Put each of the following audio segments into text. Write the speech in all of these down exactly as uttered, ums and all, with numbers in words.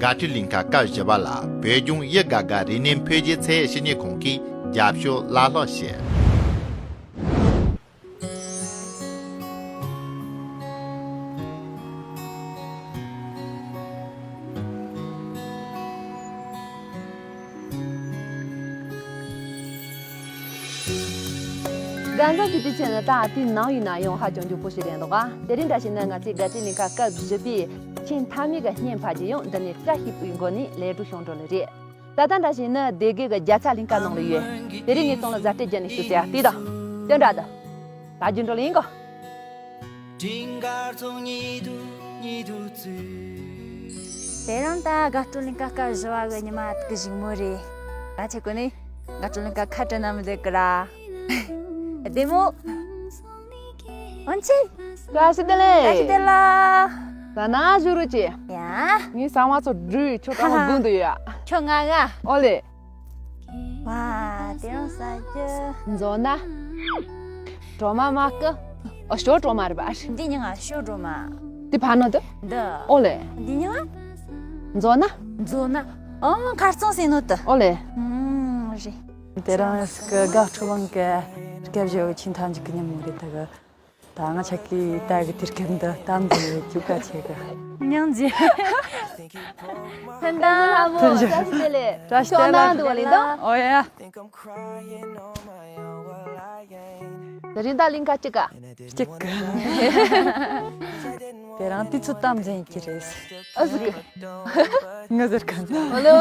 དགའ་སྤྲོའི་གླིང་ག་སྐབས་བཞི་པ་ལ་བོད་ལྗོངས་དབྱི་དགའ་དགའ་རིག་གནས་འཕེལ་རྒྱས་ཚད་ཡོད་བྱེད་གཉེར་ཁང་གིས་རྒྱབ་སྐྱོར་བླ་ལྷག་བྱས། རྒན་གོག་ཚོ་དེ་ཚོ་ནི་ད་དེའི་ནང་ཡིན་ན་ཡང་ཧ་ཅང་མགྱོགས་པོ་ཞིག་རེད་འདུག་ག་དེ་རིང་འདྲ་བྱས་ན་ང་ཚོའི་དགའ་སྤྲོའི་གླིང་ག་སྐབས་བཞི་པའི་ཆེས་མཐའ་མའི་གི་བརྙན་ཕབ་རྒྱུ་ཡང་འདི་ནས་བཀྲ་ཤིས་པའི་སྒོ་ནས་ལས་འགྲོ་བྱུང་འགྲོ་ལེ་རེད། ད་ལྟ་འདྲ་བྱས་ན་སྡེ་དགེ་གི་རྒྱལ་ཚ་གླིང་ག་ནང་ལ་ཡོད། དེ་རིང་ངས་ཚང་ལ་གཟའ་སྤྲད་རྒྱ་ནས་ཞུ་ཟེར་ཡ་དེ་དང་དོན་འདྲ་དང་། ད་རྒྱུ་འགྲོ་ལ་ཡིན་གོ། དེ་རིང་ད་དགའ་སྤྲོའི་གླིང་ག་སྐབས་བཞི་བ་གི་ཉི་མ་གི་གཞུག་མོ་རེད། ད་ཆེ་གོ་ནི་དགའ་སྤྲོའི་གླིང་ག་ཁ་བྲལ་ན་མི་འདོད་གི་ར། བདེ་མོ། ཨོན་ཆེན། བཀྲ་ཤིས་བདེ་ལེགས། བཀྲ་ཤིས་བདེ་ལེགས། ད་ན་བཞུགས་རོགས་གྱིས། ཡ། ངའི་ཟ་མ་ཚོ་འགྲུལ་ཁྱོད་ཀྲང་མོ་དགུང་དུ་ཡོད། ཁྱོད་ང་ང་། ཨོ་ལེ། ཝ། དེ་རིང་ཟ་རྒྱུ། མཛོ་ན། གྲོ་མ་མ་ཀི། ཨོ་ཞོ་གྲོ་མ་རེད་པ། འདི་ཉི་ང་ཞོ་གྲོ་མ། འདི་བ་ནོ་དུ། འདི། ཨོ་ལེ། འདི་ཉི་ང་། མཛོ་ན། མཛོ་ན། ཨོ་ཁ་རྩང་སེ་ནོ་དུ། ཨོ་ལེ། ཨུམ་རེད། དེ་རིང་སྐུ་དགའ་སྤྲོ་གླིང་གི་སྐབས་བཞི་བའི་ཆེས་མཐའ་མཇུག་གི་ཉིན་མོ་རེད་ད་གི། ད་ང་ཆ་གི་ད་གི་དུས་སྐབས་འདི་གཏམ་འདི་རྒྱུག་ག་ཆེ་གི། མྱང་རྗེ། ཕན་ཐོགས་ལྷ་མོ་བཀྲ་ཤིས་བདེ་ལེགས། བཀྲ་ཤིས་བདེ་ལེགས། ཤོག་ནང་དུ་བ་ལིང་དང་། ཨོ་ཡ། དེ་རིང་ད་གླིང་ག་གཅིག་ག་གཅིག་གི། དེ་རིང་དུས་ཚོད་གཏམ་འཛིན་གྱི་རེད། ཨ་ཟུག་གི། ངི་ཟེར་ག་ན། ཨོ་ལོ།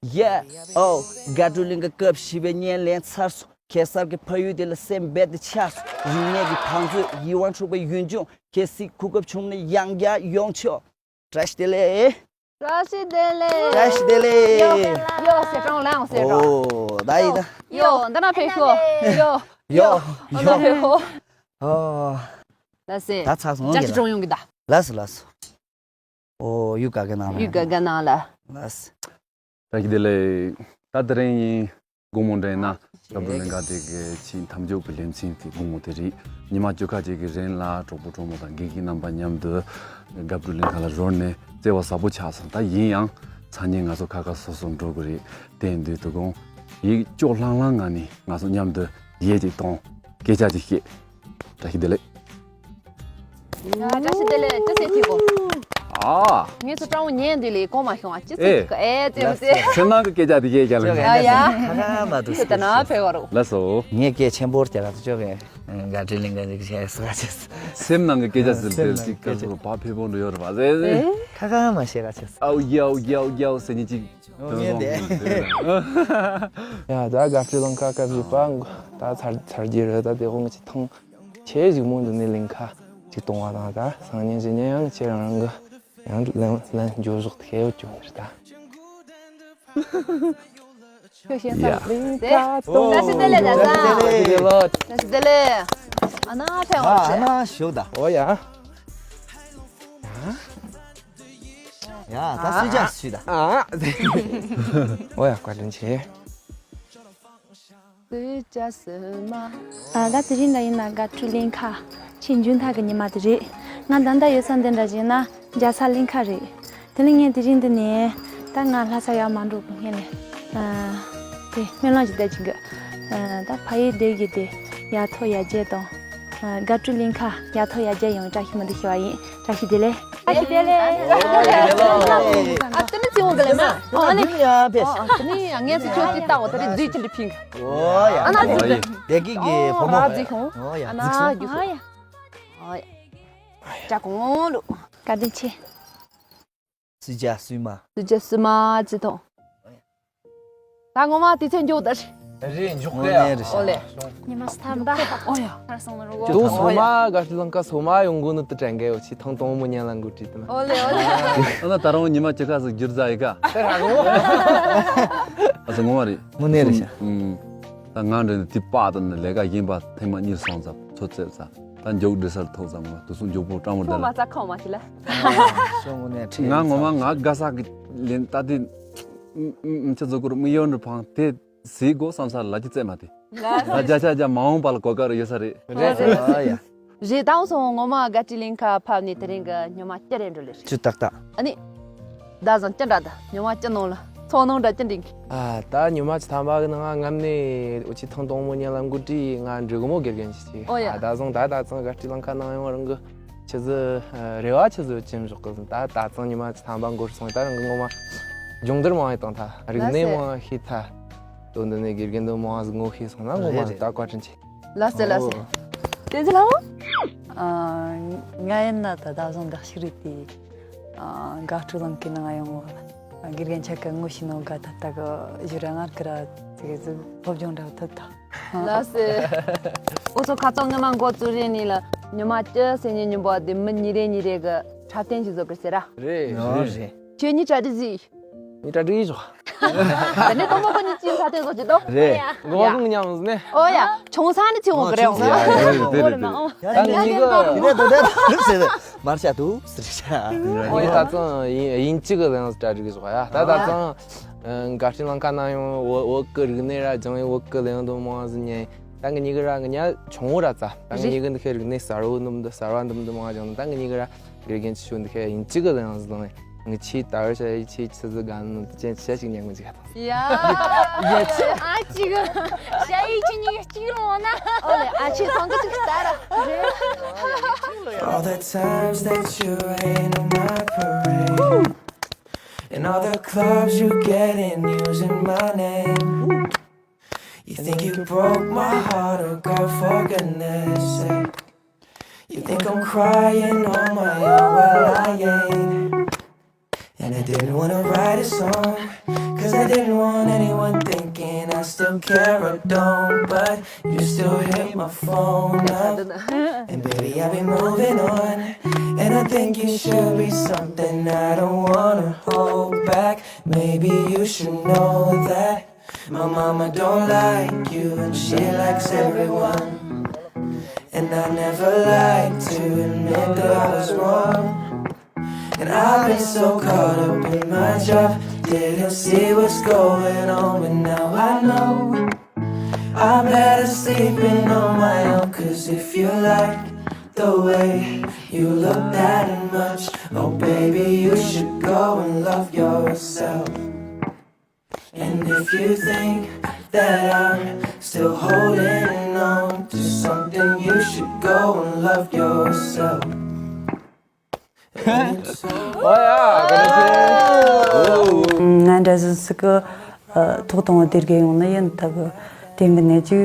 ཡ། ཨོ། དགའ་སྤྲོའི་གླིང་ག་སྐབས་བཞི་པའི་བརྙན་ལེན་ཚར་སོང་། གེ་སར་གྱི་ཕ་ཡུལ་དེ་ལ་སེམས་རྦད་དེ་ཆགས་སོང་། རིག་གནས་ཀྱི་བང་མཛོད། ཡིད་དབང་འཕྲོག་པའི་ཡུལ་ལྗོངས། གལ་སྲིད་གོ་སྐབས་བྱུང་ན་ཡང་བསྐྱར་ཡོང་ཆོག་བཀྲ་ཤིས་བདེ་ལེགས། བཀྲ་ཤིས་བདེ་ལེགས། བཀྲ་ཤིས་བདེ་ལེགས། ཡོ། ཡོ་ཟེར་གྲོང་ལའང་ཟེར་གྲོང་། ཨོ་ད་ཡིན་ད། ཡོ། འདི་ན་ཕེབས་ཤོག་ཡོ། ཡོ། ཡོ། འདི་ན་ཕེབས་ཤོག་ཨོ། ལ་སེ། ད་ཚར་སོང་། བཀྲ་ཤིས་གྲོང་ཡོང་གི་ད། ལ་སེ་ལ་སེ། ཨོ་ཡུ་ག་ག་ནང་ལ། ཡུ་ག་ག་ནང་ལ། ལ་སེ། བཀྲ་ཤིས་བདེ་ལེགས། ད་དེ་རིང་ཡིན། དགོང་མོ་འདྲ་ཡིན་ན་དགའ་སྤྲོའི་གླིང་ག་དེ་གི་ཆེས་མཐའ་མཇུག་གི་ལེ་ཚན་དེ་དགོང་མོ་དེ་རེད། ཉི་མ་བཅུ་ཁ་ཅིག་གི་རིང་ལ་གྲོགས་པོ་གྲོགས་མོ་དང་དགེ་རྒན་རྣམ་པ་མཉམ་དུ་དགའ་སྤྲོའི་གླིང་ག་ལ་འབྱོར་ནས་བརྩེ་བ་ཟབ་པོ་ཆགས་སོང་། ད་ཡིན་ཡང་སང་ཉིན་ང་ཚོ་ཁ་ཁ་སོ་སོ་འགྲོ་དགོས་རེད། དེ་ཡིན་དུས་དོ་དགོང་ཡིག་སྐྱོ་ལྷང་ལྷང་ངང་ནས་ང་ཚོ་མཉམ་དུ་ཡས་ཅིག་གཏོང་། སྐད་ཆ་ཅིག་བཤད། བཀྲ་ཤིས་བདེ་ལེགས། ཡ། བཀྲ་ཤིས་བདེ་ལེགས། ཅི་ཟེར་ཐིག་གོ་ཨ། ངས་ཚོ་སྤྲང་བོ་ཉན་འདི་ལས་གོ་མ་ཤོང་ཨ། ཅི་ཟེར་ཨེ། ཐིག་གོ་ཨེ་ཙེ་མོ་ཙེ། སེམས་ནང་གི་སྐད་ཆ་དེ་གས་ཀྱང་ལ། ཨ་ཡ། ཁ་ཁ་མ་འདུག་ཁྱོད་ད་ན་ཕེ་བ་རོ། ལ་སོ། ངས་སྐད་ཆེན་པོར་བྱ་ག་ཚོ་ཅོག་གི། དགའ་སྤྲོའི་གླིང་ག་ཟིག་བྱས་སུ་ག་ཆེས། སེམས་ནང་གི་སྐད་ཆ་ཟེར་ཏེ་ཅིག་སྐབས་སུ་བག་ཕེབས་པོ་འདྲ་ཡོད་རེད་པ་ཟེར་ཟེར། ཁ་ཁ་མ་བཤད་ག་ཆེས། ཨའུ་ཡའུ་ཡའུ་ཡའུ་ཟེར་ནི་ཅིག་ཡ་ད་དགའ་སྤྲོའི་གླིང་ག་སྐབས་བཞི་པ་ད་ཚར་ཚར་རྒྱུ་རེད། ད་དེ་དགོང་ཅིག་ཐང་། ཆེས་གཞུག་མོ་འདི་ནས་གླིང་ག་ཅིག་གཏོང་བ་དང་། ད་སང་ཉིན་གཞེས་ཉིན་ཡང་ཁྱེད་རང་རང་གི་ཡང་ལན་ལན་འགྱོ་ཟོག་ཐེ་ཡོད་ཀྱོ་འདིར་ད། ཁྱོད་ཤེས་ས་གླིང་ག་ཏོ། བཀྲ་ཤིས་བདེ་ལེགས་ད་ས། བཀྲ་ཤིས་བདེ་ལེགས། བཀྲ་ཤིས་བདེ་ལེགས། ཨ་ན་ཕེ་ཨ་ཨ་ན་ཞོག་ད། ཨོ་ཡ། ཡ་ད་སུས་ཅག་སུས་ད། ཨོ་ཡ་བཀའ་དྲིན་ཆེ། ཨ་ད་དེ་རིང་ལ་ཡིན་ན་དགའ་སྤྲོའི་གླིང་ག་ཆེས་མཇུག་མཐའ་གི་ཉི་མ་དེ་རེད། ང་ད་ལྟ་ཡོད་ས་འདི་འདྲ་ཞིག་ན་རྒྱལ་ས་གླིང་ག་རེད། དེ་ནི་ངས་དེ་རིང་འདི་ནས་ད་ང་ལྷ་ས་ཡར་མ་འགྲོ་གི་སྔོན་ནས་ཨ་དེ་སྨོན་ལམ་ཞིག་བཏབ་ཅིག་གི། ཨ་ད་ཕ་ཡུལ་སྡེ་དགེ་དེ་ཡར་ཐོག་ཡར་རྒྱས་དང་། ཨ་དགའ་སྤྲོའི་གླིང་ག་ཡར་ཐོག་ཡར་རྒྱས་ཡོང་བཀྲ་ཤིས་སྨོན་འདུན་ཞུ་བ་ཡིན། བཀྲ་ཤིས་བདེ་ལེགས། བཀྲ་ཤིས་བདེ་ལེགས། ཨ་དེ་ནི་ཙི་བོ་ག་ལེ་མ། ཨ་ནི། ཨ་དེ་ནི་ངས་ཚེ་ཆོས་ཀྱི་ལྟ་བ་དེ་རེད་རྫུས་ཀྱི་འདི་ཕིང་། ཨོ་ཡ། ཨ་ན་རྫུས་ཀྱི། དེ་གི་གི་བུ་མོ། ཨ་རྫུས་ཁོང་། ཨོ་ཡ། ཨ་ན་རྫུས་ཁོང་། ཨོ་ཡ། ཅག་གོང་ལུ། བཀའ་དྲིན་ཆེ། སུས་ཅག་སུས་མ། སུས་ཅག་སུས་མ་ཅི་ཐོང་། ད་ངོ་མ་དེ་ཚེ་འགྱོ་ད་རེད། རེད་འཇོག་གི་ཨོ་ནེ་རེད་ཤག་ཨོ་ལེ། ཉི་མ་སུ་ཐམ་པ། ཨོ་ཡ། ཁར་སོང་ན་རུ་གོ། དུ་སོ་མ་ག་ལང་ཀ་སོ་མ་ཡོང་གོ་ནི་དུ་དྲན་གེ་ཡོ་ཆི་ཐང་དོང་མོ་ཉན་ལང་གོ་ཅི་དུ་མ། ཨོ་ལེ་ཨོ་ལེ། ཨ་ན་ད་རུང་ཉི་མ་ཅི་ཁ་སུ་འགྱུར་ཛ་ཡི་ཀ། ཨ་ཚ་ངོ་མ་རེད། ངོ་ནེ་རེད་ཤག་ཨུམ། ད་ང་འདྲ་ནི་དེ་པ་དུ་ནི་ལས་ཀ་ཡིན་པ་ཐེངས་མ་གཉིས་སོང་ཙམ་ཚོ་ཙེབ་ཙ། ད་མགྱོགས་འདྲི་སར་ཐོག་ཙམ་ང་དུ་སུ་མགྱོགས་པོ་སྤྲང་བོ་འདི་ལ། ཁོ་མ་ཙ་ཁོ་མ་ཅི་ལ། ཤོ་ངོ་ནེ་ཁྲིད། ང་ངོ་མ་ང་དགའ་ས་གི་ལེན་ད་དེ། ཨུམ་ཨུམ་ཨུམ་ཅི་ཛོ་ཀུར་མི་ཡོན་རི་ཕང་དེ་ཟི་གོ་བསམ་ས་ལ་ཅི་ཙེ་མ་དེ། ང་ད་ཇ་ཆ་ཇ་མ་འོང་པ་ལ་གོ་ཀ་རུ་ཡོད་ས་རེད། རེད་རེད། ཨ་ཡ། རེད་དང་སོང་ངོ་མ་དགའ་སྤྲོའི་གླིང་ག་ཕབ་ནས་དེ་རིང་གི་ཉི་མ་སྐྱ་རེ་འགྲོ་ལེ་རེད། ཅི་ཏག་ཏག་ཨ་ནི། ད་བཟང་ཅི་འདྲ་ད། ཉི་མ་ཅི་ནང་ལ་ཚོར་སྣང་འདྲ་ཅི་འདྲ་གི། ཨ། ད་ཉི་མ་བཅུ་ཐམ་པ་གི་ནང་ང་སྔ་མོ་ནས་འུ་ཆི་ཐེངས་དང་པོ་ཉིད་ལ་འགོ་ཁྲིད་ང་འབྲི་གི་མོ་དགེ་རྒན་ཅིག་ཅིག་ཨོ་ཡ། ཨ། ད་བཟང་ད་ད་ཚང་དགའ་སྤྲོའི་ལམ་ཁ་ནང་ཡོང་རང་གི་ཆི་ཟིག་རེ་བ་ཆི་ཟིག་ཅིག་འཇོག་གི་ཟིན། ད་ད་ཚང་ཉི་མ་བཅུ་ཐམ་པ་འགོར་སོང་། ད་རང་གི་ངོ་མ་སྦྱོང་བརྡར་མང་ཡིན་དང་ཐ་རིག་གནས་མང་ཤེས་ཐ་དོ་འདི་ནས་དགེ་རྒན་འདི་མང་ཟིག་ངོ་ཤེས་སོང་ན་ངོ་མ་ད་བཀའ་དྲིན་ཆེ། ལགས་སེ་ལགས་སེ། ཨོ། བསྟན་འཛིན་ལྷ་མོ། ཨ། ང་ཡིན་ན་ད་ད་བཟང་དགའ་ཞིག་རེད་དེ། ཨ། དགའ་སྤྲོའི་ལམ་ཁའི་ནང་ཡོང་བ། དགེ་རྒན་ཆ་ག་ངོ་ཤེས་ནོ་ག་ད་ད་གི་ཞུ་ར་ངར་གི་ར་ཙི་གི་ཙི་སློབ་སྦྱོང་འདྲ་ཐུབ་ད། ལགས་སེ། འུ་ཚོ་ཁ་ཚང་ངོ་མ་འགོ་བཙུགས་རེ་ནི་ལ་ཉི་མ་བཅུ་སེ་ཉིན་ཉིན་པོ་དེ་མི་ཉི་རེ་ཉི་རེ་གི་འཁྲབ་སྟོན་ཞིག་བཟོ་གི་ཟེར་ར། རེད། ཨོ་རེད། ཁྱོད་གཉིས་གྲ་སྒྲིག་ཟིག་ངས་གྲ་སྒྲིག་ཡིན་ཞོག་དེ་ནས་དང་པོ་ཁོ་གཉིས་ཀྱིས་ས་སྟེང་བཟོ་གི་འདུག་རེད། ཡ། མགོ་ཁུངས་མཉམ་ཟིན་ནས། ཨོ་ཡ། ཆུང་ས་ནས་ཚེ་འོང་གི་རེད། ཨོ་ཡ། ཡ། ཡ། ཡ། ད་ངེད་གཉིས་ཀ་ཡིན་ནས་འདུག་འདུག་ཟེར། མར་བཤད་འདུག་ཟེར་བྱ། ངེད་ད་ཙང་ཡིན་ཡིན་གཅིག་གི་ལེན་གྲ་སྒྲིག་ཞོག་ཡ། ད་ད་ཙང་དགའ་སྤྲོའི་ལམ་ཁ་ན་ཡང་བོད་བོད་གི་རིག་གནས་ར་སྦྱང་ཡིན། བོད་གི་ལེན་དུ་མང་ཟིན་ཉན། ད་ངེད་གཉིས་ཀ་ར་ངེད་གཉིས་ཆུང་བོ་ར་ཙ། ད་ངེད་གཉིས་ཀ་འདི་ཁའི་རིག་གནས་གསར་བོ་འདུམ་འདི་གསར་བ་འདུམ་འདི་མང་སྦྱང་ད་ངེད་གཉིས་ཀ་ར། དགེ་རྒན་ཆུ་ཆུ་འདི་ཁའི་ཡིན་གཅིག་གི་ལེན་ཟིན་ལེན། ངི་ཆེས་ད་བར་ཤ་ཡི་ཆེས་ཆི་ཟི་ག་ནི་དུ་ཅན་ཆི་ཞིག་ཉན་གི་འཇིག་ཡ། ཡ་ཆི། ཨ་ཅིག་ཤ་ཡི་ཆི་ཉིག་གཅིག་རུང་ན། ཨོ་ལེ། ཨ་ཆི་སང་གི་ཅིག་ལྟ་ར། All the times that you rain on my parade, and all the clubs you get in using my name. You think you broke my heart, oh girl, for goodness sake. You think I'm crying on my own, well I ain't. And I didn't wanna write a song, 'cause I didn't want anyone thinking I still care or don't. But you still hit my phone up, and baby, I've been moving on. And I think you should be something I don't wanna hold back. Maybe you should know that my mama don't like you and she likes everyone. And I never like to admit that I was wrong. And I've been so caught up in my job, didn't see what's going on, but now I know. I'm better sleeping on my own, 'cause if you like the way you look that much, oh baby, you should go and love yourself. And if you think that I'm still holding on to something, you should go and love yourself. ཨོ་ཡ། ང་འདྲ་ཟིན་སི་ཀི་ཐོག་དང་བོ་དེ་དགེ་ཡོང་ནི་ཡིན། ད་གི་དེང་གི་ནས་ཅིག་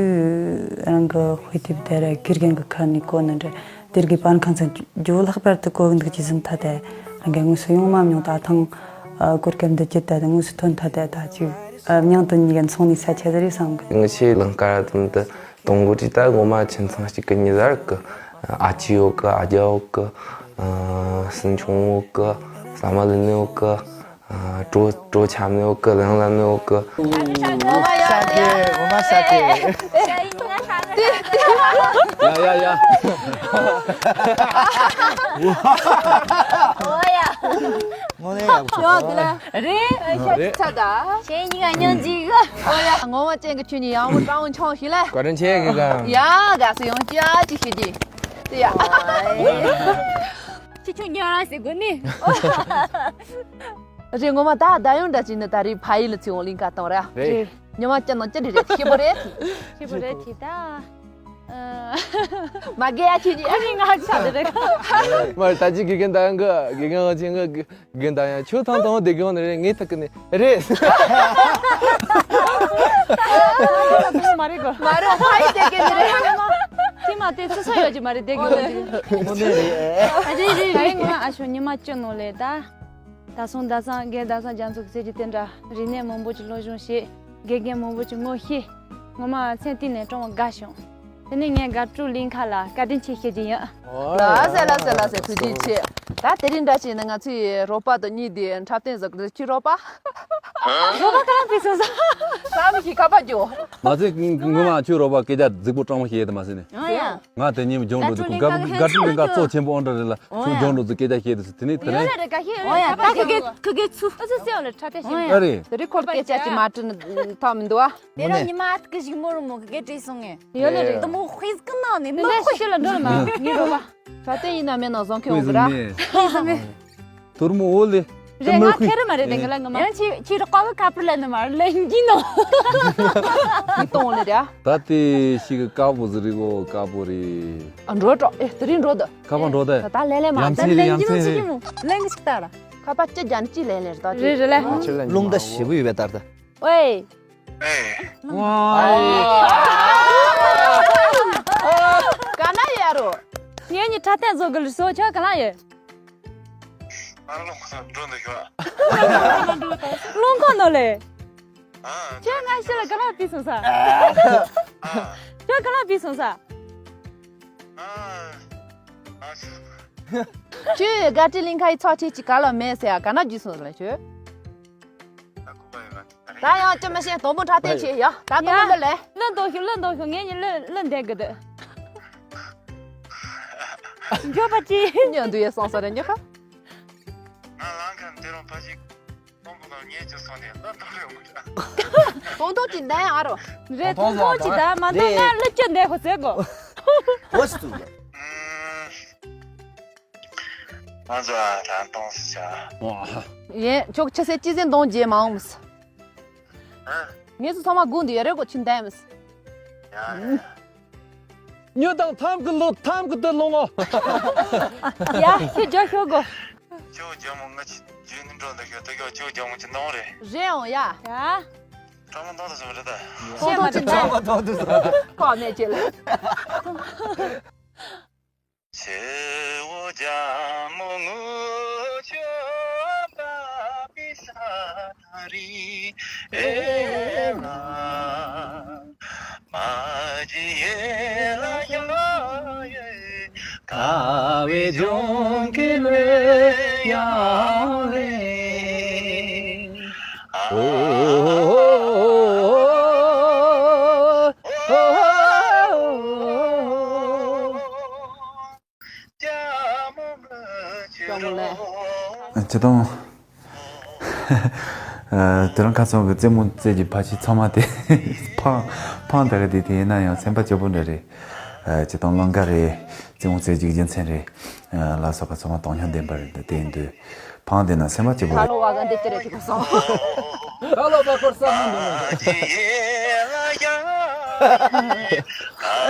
རང་གི་དཔེ་དེབ་དེ་ར་དགེ་རྒན་གི་ཁ་ནས་གོ་ནི་འདྲ། དེ་དགེ་པར་ཁང་ཚན་ཇོ་ལྷག་པར་དུ་གོ་གི་འདུག་ཅི་ཟིན་ཐ་དེ་རང་གི་དངོས་སུ་ཡོང་མ་མྱོང་། ད་ཐང་གོར་ཀེམ་འདི་ཅི་ད་དེ་དངོས་སུ་ཐོན་ཐ་དེ་ད་ཅིག་མྱང་དུ་ཉིད་ཀྱི་ཚོང་ནི་ས་ཆ་ཟེར་བསམ་གི། ངི་ཆེ་ལང་ཀ་ར་དུམ་དུ་དང་པོ་ཅིག་ད་ངོ་མ་ཁྱིམ་ཚང་གཅིག་གི་ཉི་ཟར་གི་ཨ་ཅེ་ཡོད་གི། ཨ་རྒྱ་ཡོད་གི། སྲིན་ཆུང་ཡོད་གི། ཟ་མ་ལི་ནི་ཡོད་གི། གྲོ་གྲོ་ཆམ་ནི་ཡོད་གི། ལང་ལ་ནི་ཡོད་གི། ཤ་ཀེ་ངོ་མ་ཤ་ཀེ། ཡ་ཡ་ཡ། ཨོ་ཡ། དངོས་གནས་ཡག་པོ་ཡོད་དེ་ལ། རེད། རེད། ཚ་ད། ཁྱེད་གཉིས་ཀ་སྙིང་རྗེ་གི། ཨོ་ཡ། ངོ་མ་ཅན་གི་ཁྱོད་གཉིས་ཡག་པོ་སྤྲང་བོ་འཆང་ཞིག་ལ། བཀའ་དྲིན་ཆེ་གི་ག་ཡ་དགའ་སུ་ཡོང་ཅི་ཨ་ཅི་ཤེས་ཀྱི། དེ་ཡ། ཁྱེད་ཁྱོད་ཉོ་ར་ཟེར་དགོས་ནི། རེད། ངོ་མ་ད་ད་ཡོང་འདྲ་ཅིག་ནི་ད་རེས་ཕ་ཡུལ་ལ་ཚེ་འོང་གླིང་ག་བཏང་ར། རེད། ཉི་མ་ཅི་ནང་ཅི་རེད་རེད། ཤེས་པོ་རེད། ཤེས་པོ་རེད་དེ་ད། མ་རྒན་ཡ་ཁྱེད་ཀྱིས། ཁོ་ནི་ང་ཆ་དེ་རེད། མ་རེད། ད་ཅི་དགེ་རྒན་ད་ཡང་གི་དགེ་རྒན་ང་ཆེ་ང་དགེ་རྒན་ད་ཡང་ཁྱོད་ཐང་ཐང་བདེ་དགེ་འོང་ནི་རེད། ངས་ཐག་གི་ནི་རེད། མ་རེད་གོ། མ་རེད། ཕ་ཡི་བདེ་དགེ་ནི་རེད། དེ་མ་དེ་ཚོ་ས་ཡོད་ཀྱི་མ་རེད། བདེ་དགེ་འོང་ནི་རེད། དངོས་གནས་རེད། རེད་རེད། ད་ཡིན་ང་ཨ་ཤོ་ཉི་མ་ཅི་ནང་ལས་ད། ད་སོང་ད་སང་རྒན་ད་སང་རྒྱ་མཚོ་གི་ཟེར་གྱི་དེ་འདྲ་རིག་གནས་མང་པོ་ཅིག་སློབ་སྦྱོང་བྱས། དགེ་རྒན་མང་པོ་ཅིག་ངོ་ཤེས། ངོ་མ་མཚན་བསྟན་ནས་སྤྲང་བོ་དགའ་བྱུང་། དེ་ནས་ངས་དགའ་སྤྲོའི་གླིང་ག་ལ་བཀའ་དྲིན་ཆེ་ཞུ་རྒྱུ་ཡིན། ལགས་སེ་ལགས་སེ་ལགས་སེ། ཐུགས་རྗེ་ཆེ། ད་དེ་རིང་འདྲ་བྱས་ན་ང་ཚོའི་རོགས་པ་དང་གཉིས་དེ་འཁྲབ་སྟོན་བཟོ་གི་འདུག་ཁྱོད་རོགས་པ། རོགས་པ་ག་རེ་བྱས་སོང་། བསམ་ཤེས་ཁ་པར་རྒྱོ། ང་ཚོས་ངོ་མ་ཁྱོད་རོགས་པ་སྐད་ཆ་རྫིག་པོ་སྤྲང་བོ་བཤད་ཡས་དེ་མ་ཟད་ནས། ཨ་ཡ། ང་དེ་ཉིན་སྦྱོང་འགྲོ་དུས་དགའ་སྤྲོ་ལས་ཀ་གཙོ་ཆེན་པོ་ཨོ་འདྲ་རེད་ལ། ཁྱོད་སྦྱོང་འགྲོ་དུས་སྐད་ཆ་བཤད་དུས་དེ་ནས་དེ་ནས། ཡོད་རེད་རེད། ག་ཤེད་ཡོད་རེད། ད་ཁི་གེ་ཁི་གེ་ཚུ་ཨ་ཚུ་སེ་ཡོད་ལ་ཁྲ་ཁྲ་ཤེད་ཨ་རེད། དེ་རིང་ཁོར་སྐད་ཆ་ཅིག་མ་དྲིས་ན་ཐོག་མི་འདུག་ཨ། དེ་རིང་ཉི་མ་ཨ་ཁི་གེ་ཞིག་མོ་རུ་མོ་ཁི་གེ་དྲིས་སོང་ངས། ཡོད་ལ་རེད། དུ་མོ་ཧུས་ཀི་ན་ནི་མི་ཧུས། ཤི་ལ་འགྲོ་ལ་མ་ངེས་རོ་བ། ད་དེ་ཡིན་ན་མེད་ན་བཟང་ཁྱོད་འོང་གི་ར། ཧུས་མེད། དུར་མོ་འོ་ལེ། རེད། ང་ཁེ་རེ་མ་རེད། དེ་གི་ལ་ང་མ་ཡང་ཁྱི་ཁྱི་ར་ཀ་བོ་ཁ་པར་ལེན་ནི་མ་ལེན་གྱིན་ནོ། ཁྱི་གཏོང་ལེ་ར། ད་དེ་ཞིག་གི་དཀར་པོ་ཟི་རི་གོ་དཀར་པོ་རེད། ཨ་འགྲོ་འགྲོ། ཨེ་དེ་རིང་འགྲོ་ད། ཁ་པར་འགྲོ་ད། ད་ད་ལེན་ལེན་མ་ཡ་ད་མཚན་རེད། ལེན་ཡ་གྱིན་ནོ་མཚན་ཅི་རེད། གྱིན་མོ་ལེན་གི་ཞིག་ད་ར། ཁ་པར་ཅི་རྒྱ་ནི་ཅི་ལེན་ལེ་ར་ད་ཅི། རེད་རེད་ལེ། རླུང་རྟ་ཞེ་པོ་ཡོད་པའི་ལྟར་ད། ཨོའི། ཨེ། ཨ། ག་ན་ཡོད་རོ། ངེད་གཉིས་འཁྲབ་སྟོན་བཟོ་དགོས་ལ་སོ། ཁྱོད་ག་ན་ཡོད། ཨ་ལོ། འགྲོ་འདུག་ཤོག་རླུང་ཁོག་ནོ་ལེ། ཨ། ཁྱོད་ང་ཤི་ལ་ག་ན་བི་སོང་ས། ཨ། ཁྱོད་ག་ན་བི་སོང་ས། ཨ། ཨ། ཁྱོད་དགའ་སྤྲེལ་གླིང་ཁ་ཡི་ཚོགས་ཆེན་གྱི་ག་ལ་མེད་ཟེར་ཡ་ག་ན་རྒྱུ་སོང་ལ་ཁྱོད། ད་ཡང་ཅི་མ་ཤེས། དོག་མོ་འཁྲབ་སྟོན་བྱེད་ཡ། ད་དོག་མོ་ལ་ལས། ལོན་དོག་ཤོག་ལོན་དོག་ཤོག་ངེད་གཉིས་ལོན་ལོན་བསྡད་དགོས་འདུག་འགྱོད་པ་ཅི། ཉོན་དུ་ཡེ་སོང་ས་རེ་ཉོ་ཁ། ང་ལང་ཁ་དེ་རུང་ཕ་ཞིག་སྟོང་པོ་དང་ངེད་ཀྱི་སོང་ནས་ལོན་དོག་རེ་མོ་འདྲ། དོག་དོག་ཅི་འདའ་ཡང་ཨ་རོ། རེད། དོག་དོག་ཅི་ད་མ་འདོད་ང་ལོ་ཅི་འདའ་ཁོ་ཟེར་གོ། ཨོ་སི་ཏུ། ང་ཚོ་ཨ་ད་གཏོང་སི་ཆ། ཡེ་ཁྱོད་ཆི་སེ་ཅི་ཟེར་གཏོང་རྗེས་མ་འོངས། ཨ། ངེད་ཚོ་ཚང་མ་སྒུག་འདུག་ཡ་རེ་གོ་ཆི་འདའ་མི་སི། ཡ་ཡ། ཉོ་དང་ཐམ་གི་ལོག་ཐམ་གི་དུ་ལོང་ཨོ། ཡ་ཁྱོད་རྒྱ་ཤོག་གོ། ཁྱོད་རྒྱ་མོ་ང་ཆི་རྒྱུ་ནི་འགྲོ་འདུག་ཤོག་ད་ཁྱོད་ཁྱོད་རྒྱ་མོ་ཆི་འདོང་རེད། རེད་འོང་ཡ། ཡ། ཀྲང་མ་འདོང་ད་སོང་རེད་ད། ཤེས་མ་ཐུབ་ད། ཀྲང་མ་འདོང་དུ་སོང་། ཁོ་མེད་ཅེ་ལ། ཆེ་བོ་རྒྱ་མོ་ངུ་ཆོ་པ་པི་ས་ད་རི་ཨེ་ལ། མ་ཇི་ཡེ་ལ་ཡ་ཡེ་ཀ་བེ་ཇོང་ཀེ་ལེ་ཡ་ལེ། ཨ། སྤྱི་དང་། ཨ། དེ་རིང་ཁ་སང་གི་རྩེད་མོ་རྩེད་ཀྱི་ཕ་ཕྱི་ཚང་མ་དེ་ཕང་ཕང་དེ་རེད་དེ། དེ་ཡིན་ན་ཡང་སེམས་པ་སྐྱིད་པོ་འདྲ་རེད། ཨ། སྤྱི་དང་ལང་ཀ་རེད། རྩེད་མོ་རྩེད་ཀྱི་རྒྱུ་མཚན་རེད། ཨ། ལ་སོགས་པ་ཚང་མ་དོན་སྙིང་ལྡན་པ་རེད། དེ་ཡིན་དུས་ཕང་དེ་ན་སེམས་པ་སྐྱིད་པོ་རེད། ཁ་ལོ་བ་ག་འདི་ཅི་རེད་དེ་གོ་སོང་། ཁ་ལོ་བ་སྐོར་ས་མ་འདུག་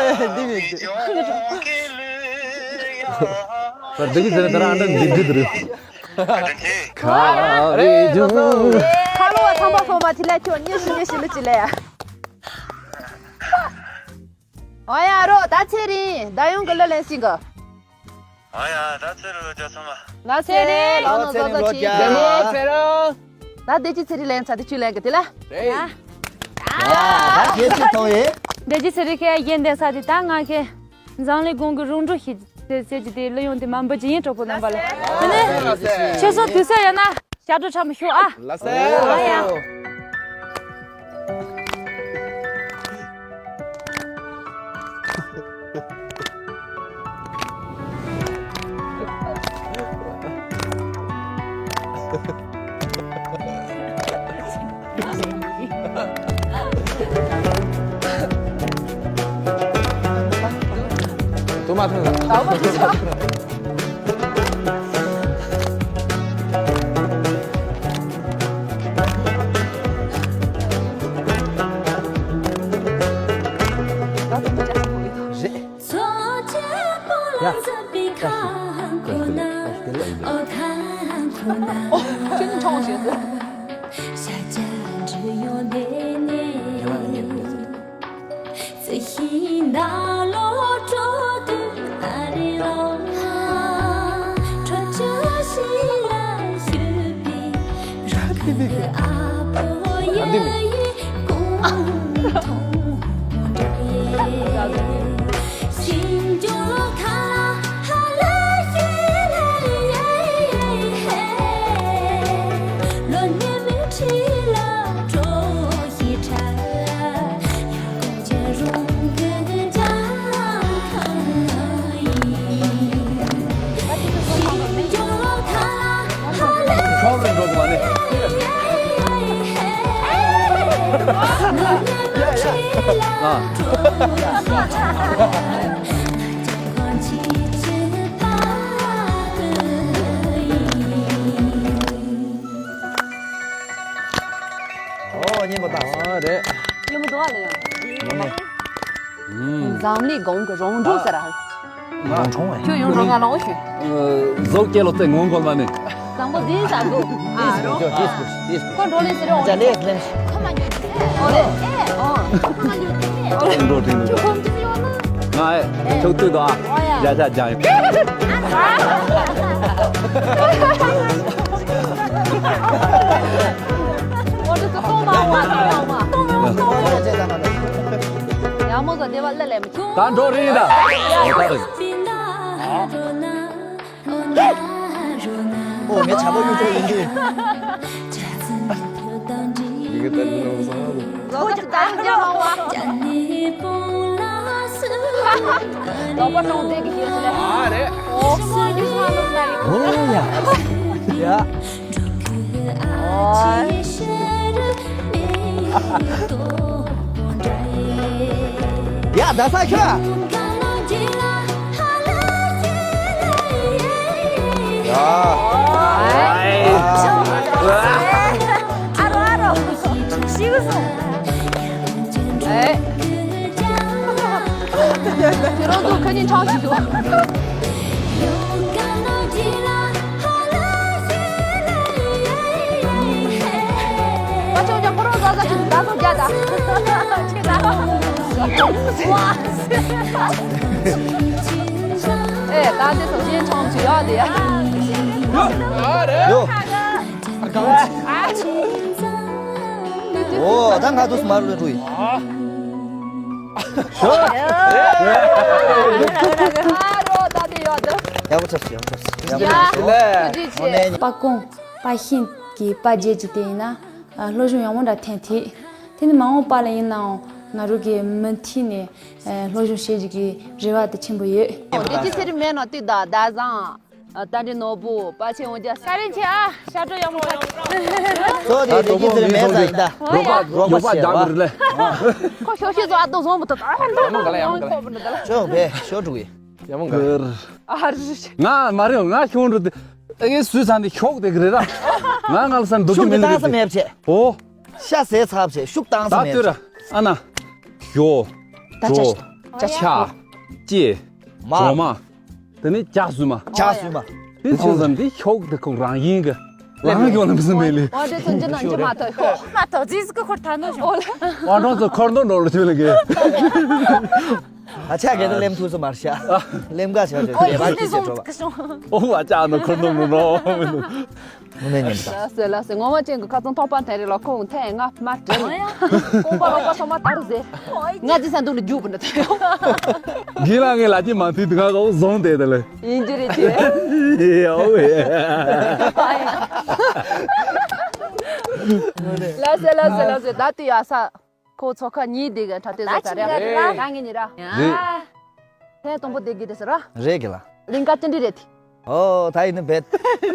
ནོ། འདི་མེད་གི། ད་འདི་གི་ཟེར་ན་ད་རང་འདྲ་འདི་འདི་རེད། ཁ་རེ་ཇུ། ཁ་ལོ་བ་ཚང་མ་ཁོ་མ་ཐི་ལ་ཁྱོད་ཉེ་ཞི་ཉེ་ཞི་ལ་ཅི་ལ་ཡ། ཨོ་ཡ་རོ་ད་ཚེ་རིང་ད་ཡོང་གི་ལ་ལན་སིང་གི། ཨོ་ཡ་ད་ཚེ་རིང་ལོ་བརྒྱ་ཚང་མ། ལ་ཚེ་རིང་ལོ་ནོ་ཚེ་རིང་ལོ་བརྒྱ། ལྡེ་མོ་ཚེ་རིང་། ད་བདེ་སྐྱིད་ཚེ་རིང་ལན་ཚ་དེ་ཆུ་ལན་གི་དེ་ལ། རེད། ཡ། ད་བདེ་སྐྱིད་ཐོང་ཡེ། བདེ་སྐྱིད་ཚེ་རིང་ཁེ་ཡན་ལྡན་ས་དེ་ད་ང་ཁེ། འཛམ་གླིང་གོང་གི་རུང་འགྲོ་ཞིག་ཟེར་ཟེར་གྱི་དེ་ལ་ཡོང་དེ་མ་འབུ་ཇི་ཡིན་གྲོགས་པོ་རྣམ་པ་ལ། དེ་ནས་ཁྱེད་ཚོ་དུས་ཚོད་ཡོད་ན་ཞག་སྒྲུབ་ཁྲ་མོ་ཤོག་ཨ། ལགས་སོ། ཨ་ཡ། ཐུག་མ་ཐུག་ལ། རེད། ཡ། ཨོ། ཁྱོད་ནི་མཐོང་བཞིན་དུ། འཛམ་གླིང་གང་གི་རོང་འབྲོག་ཟེར་ར། རོང་འབྲོག་ཁྱོད་ཡང་རོང་ང་ལོང་ཞུ། ཟོག་སྐྱེ་ལོ་ཏེ་ངོ་མགོ་མ་ནི། བཟང་པོ་འཛིན་བྱ་དགོས། ཨ་རོ། ཁོ་འགྲོ་ལེ་ཟེར་རོ། ཁོ་མ་འགྱོ་དེ་ཨོ་ལེ། ཨེ་ཨོ། ཁོ་མ་འགྱོ་དེ་ཨོ་ལེ། འགྲོ་དྲིན་ཁྱོད་ཁོམ་དུ་ཡོད་ན། ང་ཨེ་ཁྱོད་ཏུ་དོ་ཨ། ཡ་ཤ་ཇང་ཡོད། ཨོ་དེ་ཚོ་གཏོང་མ་འོང་། གཏོང་མ་འོང་། གཏོང་མ་འོང་། གཏོང་མ་འོང་། ཡ་མོ་ཟ་དེ་བ་ལེ་ལེ་མི་ཁྱོད། ད་འགྲོ་རིང་ད། ཨོ་ད་རེད། ཨོ་ངའི་བྱ་བ་གཡུ་ཐོག་ཡིན་གྱི། ཡི་གེ་ད་ནི་ནང་བཟང་ལ། ལོ་ཀ་ད་རྒྱ་མ་བ། ལོ་པ་ནང་བསྡད་ཀྱི་ཤེས་ཟེར། ཨ་རེད། ཨོ་ཤི་མོ་ཡུ་ཧ་ལོ་ན་རེད། ཨོ་ཡ། ཡ། ཨོ། ཡ་ད་ས་ཁྱོད། ཡ། ཨ་རོ་ཨ་རོ། ཤི་གི་སོང་། ཨེ། ཁྱེད་རང་ཚོ་ཁ་ཉིན་ཆང་ཞིག་ཞུ། ཨ་ཅོ་ཅོ་ཁོ་རང་ཟ་ཟ་ཅིག་ད་སོང་རྒྱ་ད། ཁྱེད་ད། ཨེ་ད་འདི་ཚོ་ཞེན་ཆང་ཞིག་ཡོད་དེ་ཡ། ཡོ། ཨ་ཅོ། ཨོ་ད་ང་དུས་མར་ལོས་འགྲོ་ཡི། ཤོ། ཡག་པོ་ཆགས་སོང་། ཡག་པོ་ཆགས་སོང་། ཡག་པོ་ཆགས་སོང་། ལས། པ་ཀོང་པ་ཤིན་གྱི་པ་བརྒྱད་ཀྱི་དེ་ཡིན་ན། ཨ་སློབ་སྦྱོང་ཡག་མོ་འདྲ་ཐོན་ཐིག་དེ་ནི་མ་འོངས་པ་ལ་ཡིན་ནའང་ང་རང་གི་མུ་མཐུད་ནས་ཨ་སློབ་སྦྱོང་བྱེད་རྒྱུ་གི་རེ་བ་དེ་ཆེན་པོ་ཡོད། དེ་ཅི་ཚེ་རིང་མེད་ན་དུས་ད་ཟླ་བཟང་། ཨ་རྟ་མགྲིན་ནོར་བུ། པ་ཆེ་འོང་རྒྱ། ས་རིན་ཆེ་ཨ། ཤ་དྲོ་ཡག་མོ་ཁ། ཚོ་དེ་དེ་ཅི་ཚེ་རིང་མེད་ས་ཡིན་ད། རོགས་པ་རོགས་པ་བྱེད་རོགས་པ་རེད་ལས། ཁོ་ཤོ་ཤི་ཚོ་ཨ་ཏོ་བཟང་མོ་ཐོབ་ཨ་ཧན་ཏོ་ཡག་མོ་ག་ལ་ཡག་མོ་ག་ལ། ཅོག་བེ་ཤོ་དྲུག་གི། ཡག་མོ་ག་ལ། ཨ་རི། ང་མ་རེད་ང་ཤོང་འགྲོ་དེ། ཨེ་ངས་སུས་ཚང་དེ་ཤོག་དེ་གི་རེད་ར། ང་ང་ལ་སར་འདུག་ཤུགས་དེ་གི་མེད་བཏང་ས་མེད་བྱས། ཨོ། ཤ་ཟས་ཚབ་བྱས་ཤུགས་བཏང་ས་ད་མེད་ལྟོས་ར། ཨ་ན། ཞོ། ད་ཅ་ཅོ། ཅ་ཆ། ཅེ། མ། གྲོ་མ། དེ་ནི་ཇ་སུ་མ། ཇ་སུ་མ། དེ་ཚོ་ཙམ་དེ་ཤོག་དེ་ཁོག་རང་ཡིན་གི། རང་ཡོང་ལ་མི་སྲིད་མེད་ལེ། ཨོ་དེ་ཚོ་འཇི་ན་འཇི་མ་ཐོ་ཤོག་མ་ཐོ་ཛིས་ཀི་ཁོར་ཐ་ནོ་ཤོག་ཨོ་ལེ། ཨོ་ཁྲོ་ཚོ་ཁོར་ནོ་ནོ་ལ་ཐུ་ལ་གི། ཨ་ཆ་གེ་ད་ལེམ་ཐུ་སུ་མར་ཤ། ལེམ་ག་ཆ་ཆ་ཨོ་གེ་བར་ཡིན་ཅི་ནི་ཆེ་ཟོང་ཁྲོ་བ། ཀི་ཤོང་། ཨོ་ཨ་ཅག་ནོ་ཁོར་ནོ་ནོ་ནོ། ངོ་མ་ཉན་པ། ལགས་སེ་ལགས་སེ། ངོ་མ་ཅན་གྱི་ཁ་ཚང་ཐོག་པ་དེ་རེད་ལ་ཁོང་ཐེ་ང་མ་དྲན། ཁོང་པ་ལོག་པ་ཚང་མ་དར་ཟེར། ང་ཅི་ས་འདུག་ལ་རྒྱུག་པ་འདྲ་ཐལ། གི་ལ་ངས་ལ་ཅི་མ་ཐུས་དུ་ང་ག་བཟོང་དེ་དེ་ལ། ཡིན་གྱི་རེད་ཅེ། ཡ་ཨོ་ཡ། ལགས་སེ་ལགས་སེ་ལགས་སེ། ད་དུ་ཡ་ས། ཁོ་ཚོ་ཁ་གཉིས་དེ་ག་ད་དེ་བཟོ་ཚར་རེད། ད་ངས་ཉི་ར། རེད། ཐེངས་དང་པོ་དེ་གི་དེ་ཟེར་ར། རེད་གི་ལ། གླིང་ག་ཅི་འདྲི་རེད། ཨོ་ད་ཡིན་ན་བེད།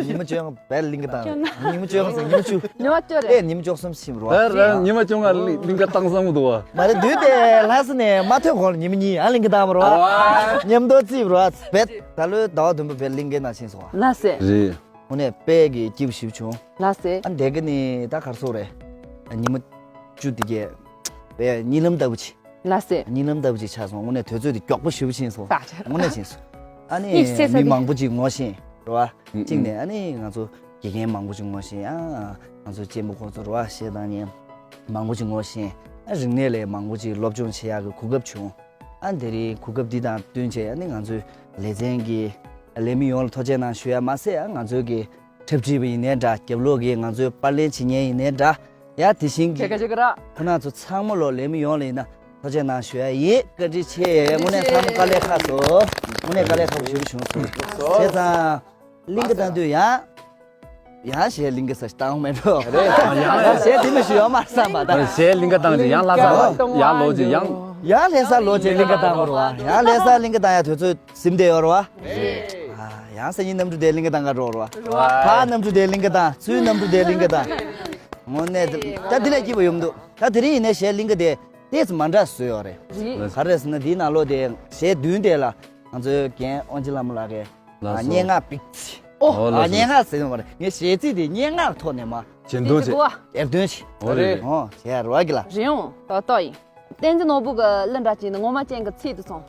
ཉི་མ་བཅོ་ལྔ་བེད་གླིང་ག་བཏང་། ཉི་མ་བཅོ་ལྔ་ཟེར་ཉི་མ་བཅུ། ཉི་མ་བཅུ་རེད། ཨེ་ཉི་མ་བཅུ་གསུམ་ཕྱིན་རོ། ཨེ་རེད་ཉི་མ་བཅོ་ལྔ་གླིང་ག་བཏང་བསམ་གི་འདུག་བ། མ་རེད་དུས་དེ་ལྷ་ས་ནས་མ་ཐོན་གོང་ལ་ཉི་མ་གཉིས་ཨ་གླིང་ག་བཏང་བ་རོ། ཉམས་རྟོགས་རྩིས་རོ། བེད་ད་ལོའི་ཟླ་བ་བདུན་པ་བེད་གླིང་གའི་ནང་ཕྱིན་སོང་བ། ལགས་སེ། རེད། དངོས་གནས་དཔལ་གྱི་སྐྱིད་པོ་ཞེ་པོ་བྱུང་། ལགས་སེ། ཨ་འདས་གི་ནི་ད་གར་སོག་རེད། ཉི་མ་བཅུ་དེ་གས་དཔལ་གཉིད་ལམ་ལྟ་བུ་ཅིག་ལགས་སེ། གཉིད་ལམ་ལྟ་བུ་ཅིག་ཆགས་སོང་། དངོས་གནས་དུས་ཚོད་དེ་མགྱོགས་པོ་ཞེ་པོ་ཕྱིན་སོང་། ད་ཆ་དངོས་གནས་ཕྱིན་སོང་། ཨ་ནི་ཡིག་ཚད་ས་མི་དེ་མང་པོ་ཅིག་ངོ་ཤེས་རེད་བ། ཨུ་གཅིག་ནས་ཨུ་ཨ་ནི་ང་ཚོ་དགེ་རྒན་མང་པོ་ཅིག་ངོ་ཤེས། ཨ་ང་ཚོ་གཅེན་པོ་ཁོང་ཚོ་རེད་བ་གཞས་བཏང་མཁན་མང་པོ་ཅིག་ངོ་ཤེས། ཨ་རིག་གནས་ལ་མང་པོ་ཅིག་སློབ་སྦྱོང་བྱེད་ཡག་གི་གོ་སྐབས་བྱུང་། ཨ་དེ་རིང་གོ་སྐབས་འདི་དང་བསྟུན་བྱས་ཨ་ནི་ང་ཚོའི་ལེ་ཚན་གྱི་ལས་མི་ཡོངས་ལ་ཐུགས་རྗེ་གནང་ཞུ་ཡ་མ་ཟད། ཨ་ང་ཚོའི་གི་འཁྲབ་ཁྲིད་པ་ཡིན་ནའི་འདྲ། རྒྱབ་ལོགས་ཀྱི་ང་ཚོའི་པར་ལེན་བྱེད་མཁན་ཡིན་ནའི་འདྲ། ཡ་དེ་བཞིན་གྱི་ཁྱེད་ཀ་ཅིག་ར། ཁོ་ན་ཚོ་ཚང་མ་ལོ་ལས་མི་ཡོངས་ལ་ཡིན་ན་ཐུགས་རྗེ་གནང་ཞུ་ཡ་ཡིན། བཀའ་དྲིན་ཆེ། དངོས་གནས་ཚང་མ་དཀའ་ལས་ཁག་སོང་། དངོས་གནས་དཀའ་ལས་ཁག་པོ་ཞེ་པོ་བྱུང་སོང་། བྱས་ཙང་། གླིང་ག་བཏང་དུས་ཡང་། ཡང་གཞས་གླིང་ག་ས་ཞིག་བཏང་མེད་འགྲོ། རེད། ཡང་གཞས་དེ་མི་ཞུ་ཡོད་མ་བསམ་པ་ད། གཞས་གླིང་ག་བཏང་དུས་ཡང་ལྷ་ས་ཡར་ལོག་ཅིག་ཡང་། ཡང་ལྷ་ས་ལོག་ཅིག་གླིང་ག་བཏང་དགོས་རེད་བ། ཡང་ལྷ་ས་གླིང་ག་བཏང་ཡ་དུས་ཚོད་ཟིན་བསྡད་ཡོད་རེད་བ། རེད། ཡང་སང་ཉིན་གནམ་གྲུ་དེ་གླིང་ག་བཏང་ག་འགྲོ་རེད་བ། ཕར་གནམ་གྲུ་དེ་གླིང་ག་བཏང་། ཚུར་གནམ་གྲུ་དེ་གླིང་ག་བཏང་། དངོས་གནས་ད་དེ་ལས་སྐྱིད་པོ་ཡོང་འདུག་ད་དེ་རིང་ཡིན་ནའི་གཞས་གླིང་ག་དེ་ཏོག་ཙམ་མ་འདྲ་བཟོས་ཡོད་རེད། རེད། ག་རེ་ཟེར་ན་དེའི་ནང་ལོགས་དེ་གཞས་བདུན་དེ་ལ་ང་ཚོའི་རྒན་དབང་ཆེན་བླ་མ་ལགས་ཀྱིས་ལགས་སོ། སྙན་ངག་པིག་ཙི། ཨོ། ཨོ་ལགས་ཨ་སོ། སྙན་ངག་ཟེར་ཡོང་བ་རེད། ངས་གཞས་ཚིག་དེ་སྙན་ངག་ཐོག་ནས་མ། ཇེ་འདོན་བྱེད། ཇེ་འདོན་བྱེད། ཨོ་རེད། ཨོ་བྱས་རོགས་གི་ལ། རེད་འོང་ཏོག་ཏོག་ཡིན། བསྟན་འཛིན་ནོར་བུ་གི་གླུ་འདྲ་ཅིག་ནི་ངོ་མ་ཅན་གྱི་ཚིག་དེ་སོང་།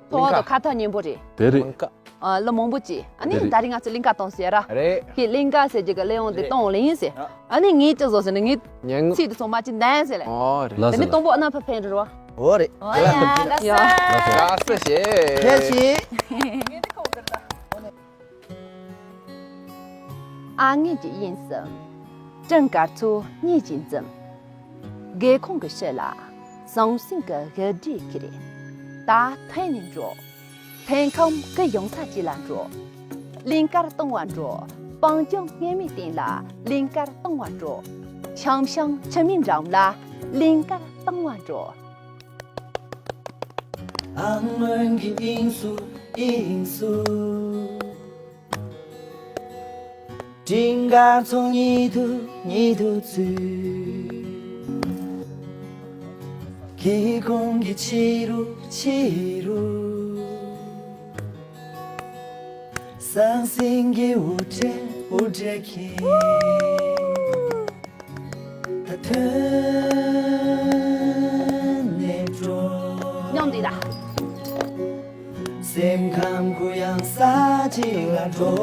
ཐོག་ཏུ་ཁ་ཐག་ཉེ་པོ་རེད། དེ་རེད། མང་ཀ་ཨ། གླུ་མང་པོ་ཅིག་ཨ་ནི་རེད། ད་རིང་ང་ཚོ་གླིང་ཁ་གཏོང་ཟེར་ར། རེད། ཁྱེད་གླིང་ཁ་ཟེར་རྒྱུ་གི་གླུ་དབྱངས་དེ་རེད། གཏོང་ལེ་ཡིན་ཟེར། ཨ་ནི་ངས་ཅི་བཟོ་ཟེར་ན་ངས་ཉན། ཚིག་དེ་ཚོ་མ་ཅིག་འདན་ཟེར་ལེ། ཨོ་རེད། ལགས་དེ་ནི་སོ། སྟོང་པོ་ཨ་ན་ཕ་ཕན་རེད་རོ། ཨོ་རེད། ཨོ་ཡ་ཡ། དགའ་ས། དགའ་ས་བྱེད། ཕེབས་ཤིག་ཨ་ངེད་ཀྱི་དབྱིངས་སུ་སྤྲིན་དཀར་ཚོགས་སྙེད་ཀྱིས་འཛུམ། སྒེའུ་ཁུང་གི་ཕྱི་ལ་ཟང་ཟིང་གི་དབྱར་སྒྲོལ་ཁྱེར། ད་ཐོན་ནས་འགྲོ། ཐོན་ཁམས་ཀུན་ཡོང་ས་ཅིག་ལ་འགྲོ། གླིང་དཀར་གཏོང་བར་འགྲོ། སྤང་ལྗོངས་སྔོན་མོའི་སྟེང་ལ་གླིང་དཀར་གཏོང་བར་འགྲོ། ཤང་ཤང་ཆུ་མིག་འགྲམ་ལ་གླིང་དཀར་གཏོང་བར་འགྲོ། ཨ་སྔོན་གྱི་དབྱིངས་སུ་དབྱིངས་སུ། སྤྲིན་དཀར་ཚོགས་ཉིད་དུ་ཉིད་དུ་ཚུད། སྒེའུ་ཁུང་གི་ཕྱི་རུ་ཕྱི་རུ། ཟང་ཟིང་གི་འུར་སྒྲ་འུར་སྒྲ་ཁྱེར། ད་ཐོན་ནས་འགྲོ། སྙོམས་འདི་ད། སེམས་ཁམས་གུ་ཡངས་ས་ཅིག་ལ་འགྲོ།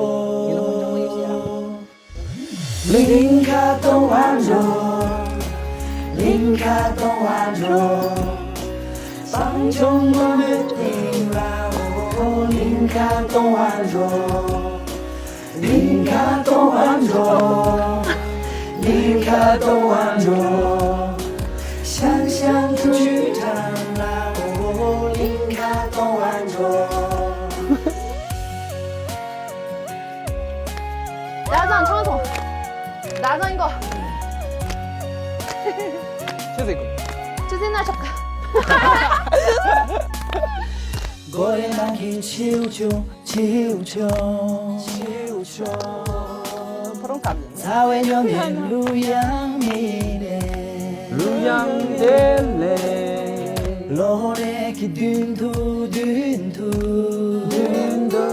གླིང་དཀར་གཏོང་བར་འགྲོ། གླིང་དཀར་གཏོང་བར་འགྲོ། སྤང་ལྗོངས་སྔོན་མོའི་སྟེང་ལ་འོ། གླིང་དཀར་གཏོང་བར་འགྲོ། གླིང་དཀར་གཏོང་བར་འགྲོ། གླིང་དཀར་གཏོང་བར་འགྲོ། ཤང་ཤང་ཆུ་ཆུའི་འགྲམ་ལ་འོ། གླིང་དཀར་གཏོང་བར་འགྲོ། ད་ཚང་ཆང་སོང་། ད་ཚང་ཡིན་གོ། ཆི་ཟིག་གོ། ཆི་ཟིག་ན་ཆོག་གི། གོ་རེ་མ་གི་ཆེའུ་ཆུང་། ཆེའུ་ཆུང་། ཆེའུ་ཆུང་། ཕོ་རོང་ཁམས་ཡིན། ཚ་བའི་ཉི་མའི་གླུ་དབྱངས་མི་ལེན། གླུ་དབྱངས་དེ་ལེན། ལོ་རེ་གི་མདུན་དུ་མདུན་དུ་མདུན་དུ།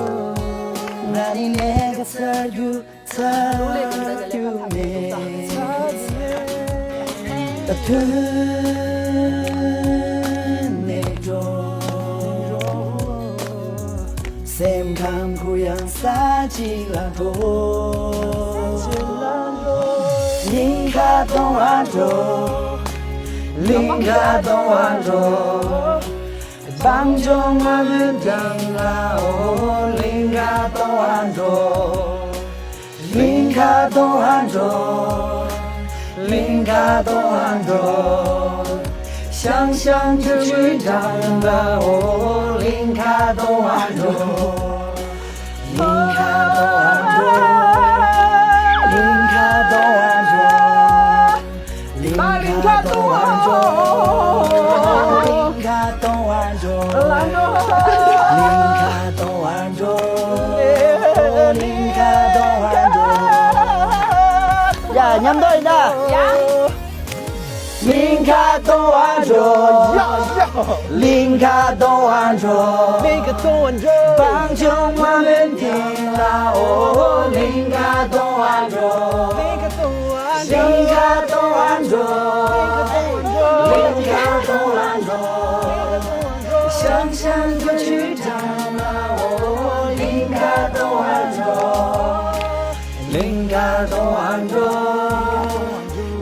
ང་ནི་ལས་ཀ་ཚར་རྒྱུ་ཚར་རྒྱུ་མེད། ད་ཐོན་ནས་འགྲོ། སེམས་ཁམས་གུ་ཡངས་ས་ཅིག་ལ་འགྲོ། གླིང་དཀར་གཏོང་བར་འགྲོ། གླིང་དཀར་གཏོང་བར་འགྲོ། སྤང་ལྗོངས་སྔོན་མོའི་སྟེང་ལ་འོ། གླིང་དཀར་གཏོང་བར་འགྲོ། གླིང་དཀར་གཏོང་བར་འགྲོ། གླིང་དཀར་གཏོང་བར་འགྲོ། ཤང་ཤང་ཆུ་ཆུའི་འགྲམ་ལ་འོ། གླིང་དཀར་གཏོང་བར་འགྲོ། གླིང་དཀར་གཏོང་བར་འགྲོ། གླིང་དཀར་གཏོང་བར་འགྲོ། གླིང་དཀར་གཏོང་བར་འགྲོ། གླིང་དཀར་གཏོང་བར་འགྲོ། གླིང་དཀར་གཏོང་བར་འགྲོ། གླིང་དཀར་གཏོང་བར་འགྲོ། ཡ། མཉམ་དུ་ཡིན་ད། ཡ། གླིང་དཀར་གཏོང་བར་འགྲོ། ཡ་ཡ། གླིང་དཀར་གཏོང་བར་འགྲོ། གླིང་དཀར་གཏོང་བར་འགྲོ། སྤང་ལྗོངས་སྔོན་མོའི་སྟེང་ལ་འོ། གླིང་དཀར་གཏོང་བར་འགྲོ། གླིང་དཀར་གཏོང་བར་འགྲོ། གླིང་དཀར་གཏོང་བར་འགྲོ། གླིང་དཀར་གཏོང་བར་འགྲོ། ཤང་ཤང་ཆུ་ཆུའི་འགྲམ་ལ་འོ། གླིང་དཀར་གཏོང་བར་འགྲོ། གླིང་དཀར་གཏོང་བར་འགྲོ།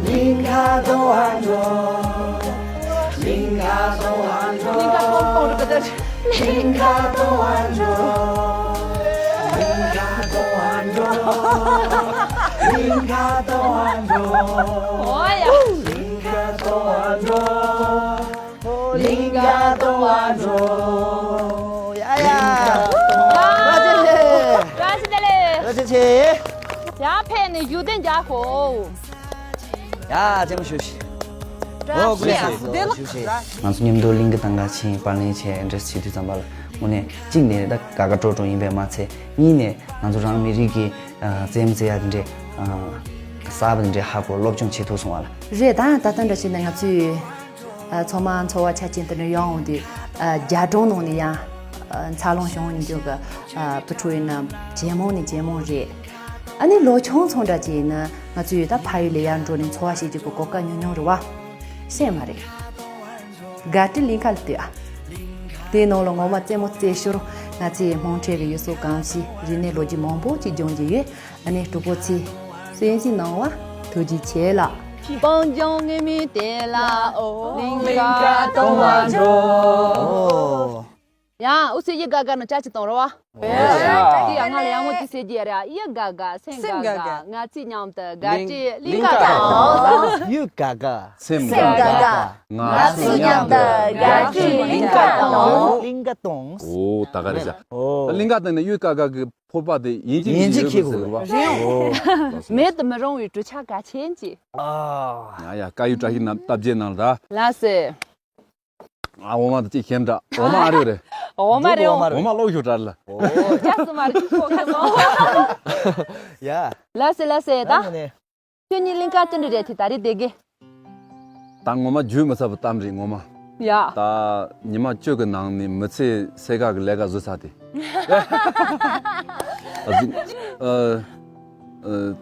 གླིང་དཀར་གཏོང་བར་འགྲོ། གླིང་དཀར་གཏོང་བར་འགྲོ། གླིང་དཀར་གཏོང་བར་འགྲོ། གླིང་དཀར་གཏོང་བར་འགྲོ། གླིང་དཀར་གཏོང་བར་འགྲོ། ཨོ་ཡ། གླིང་དཀར་གཏོང་བར་འགྲོ། གླིང་དཀར་གཏོང་བར་འགྲོ། ཡ་ཡ། བཀྲ་ཤིས་བདེ་ལེགས། བཀྲ་ཤིས་བདེ་ལེགས། བཀྲ་ཤིས་བདེ་ལེགས། ཡ་ཕེབས་ནས་བཞུགས་གདན་འཇགས་ཤོག་ཡ་ཅེ་མོ་ཞུ་ཤི། ཨོ་དགོས་ཤེས་སོ་ཞུ་ཤེས། ང་ཚོ་མཉམ་དུ་གླིང་གི་ཐང་ག་ཕྱིན་པར་ལེན་བྱས་འདྲ་བྱེད་དུས་ཙམ་པ་ལ་དངོས་གནས་གཅིག་ནས་ད་དགའ་དགའ་སྤྲོ་སྤྲོ་ཡིན་པས་མ་ཚད། གཉིས་ནས་ང་ཚོ་རང་མི་རིགས་ཀྱི་རྩེད་མོ་རྩེ་ཡ་དེ་འདྲས་གསར་པ་དེ་འདྲས་ཧ་གོ་སློབ་སྦྱོང་བྱེད་ཐུབ་སོང་བ་ལ། རེད། ད་ཡང་ད་ལྟ་འདྲ་བྱས་ན་ང་ཚོས་ཚང་མ་འཚོ་བ་ཆ་ཅན་དེ་འདྲ་ཡོང་འོང་དུས་རྒྱ་གྲོང་ནང་ནས་ཡང་འཚར་ལོངས་བྱུང་ཡིན་རྒྱུ་གི་བུ་ཕྲུག་ཡིན་ན་ཇེ་མང་ནས་ཇེ་མང་རེད། ཨ་ནི་ལོ་ཆུང་ཆུང་འདྲ་ཅིག་ཡིན་ན་ང་ཚོས་ད་ཕ་ཡུལ་ལ་ཡར་འགྲོ་ནས་འཚོ་བ་བྱེད་རྒྱུ་གི་གོ་སྐབས་ཉུང་ཉུང་རེད་བ། ཤེས་མ་རེད། དགའ་སྤྲོའི་གླིང་ག་ལ་ལྟོས་ཨ། དེའི་ནང་ལ་ངོ་མ་རྩེད་མོ་རྩེ་ཞོར་ང་ཚོའི་དམངས་ཁྲོད་ཀྱི་ཡུལ་སྲོལ་གོམས་གཤིས་རིག་གནས་ལོ་རྒྱུས་མང་པོ་ཅིག་སྦྱོང་གི་ཡོད། ཨ་ནི་གྲོགས་པོ་ཚོས་གསན་གཟིགས་གནང་བ་ཐུགས་རྗེ་ཆེ་ལགས། སྤང་ལྗོངས་ངེས་མེད་དེ་ལ་ཨོ། གླིང་ག་གཏོང་བར་འགྲོ། ཡང་ཨུ་ཚོས་ཡི་ག་ག་ནང་ཅ་ཅིག་གཏོང་རོགས་ཨ། ཡ། དེ་ཡང་ང་ལ་ཡག་མོ་ཅིག་ཟེར་གྱི་ཡ་རེད་ཨ། ཡི་ག་ག་སེམས་དགའ་དགའ་ང་ཚོས་མཉམ་དུ་དགའ་སྤྲོའི་གླིང་ག་གཏོང་། ཡི་ག་ག་སེམས་དགའ་དགའ་ང་ཚོས་མཉམ་དུ་དགའ་སྤྲོའི་གླིང་ག་གཏོང་། གླིང་ག་གཏོང་། ཨོ་ད་ག་རེད་ཤག་ཨོ། གླིང་ག་གཏོང་ནས་ཡི་ག་ག་གི་ཕོར་པ་དེ་ཡིན་གཅིག་ཡིན་གཅིག་ཡིན་ཁྱེད་ཟེར་བ། རེད། མེད་དུ་མི་རུང་བའི་གྲུ་ཆ་གལ་ཆེན་གཅིག་ཨ། ཡ་ཡ་དཀར་ཡོལ་བཀྲ་ཤིས་རྣམས་སྟབས་བརྗེད་གནང་ད། ལགས་སེ། ཨ་འོ་མ་དེ་ཅིག་ཤེམ་འདྲ། འོ་མ་ཨ་རེ་རེ། འོ་མ་རེ་འོ། འོ་མ་ལོག་ཤོག་དྲ་ལ། ཨོ། ཅག་སུ་མ་རེ་ཅིག་ཁོག་ཁ་སོང་། ཡ། ལགས་སེ་ལགས་སེ་ད། ད་ནི་ནི། ཁྱོད་གཉིས་གླིང་ག་ཅི་འདྲ་རེད་དེ་ད་རེད་བསྡད་གི། ད་ངོ་མ་བརྗོད་མི་ཚར་བའི་གཏམ་རེད་ངོ་མ། ཡ། ད་ཉི་མ་བཅུ་གི་ནང་ནས་མི་ཚེ་སེ་ག་གི་ལས་ཀ་བཟོས་ཚར་དེ། ཨ་ཟིག་ཨ། ཨ།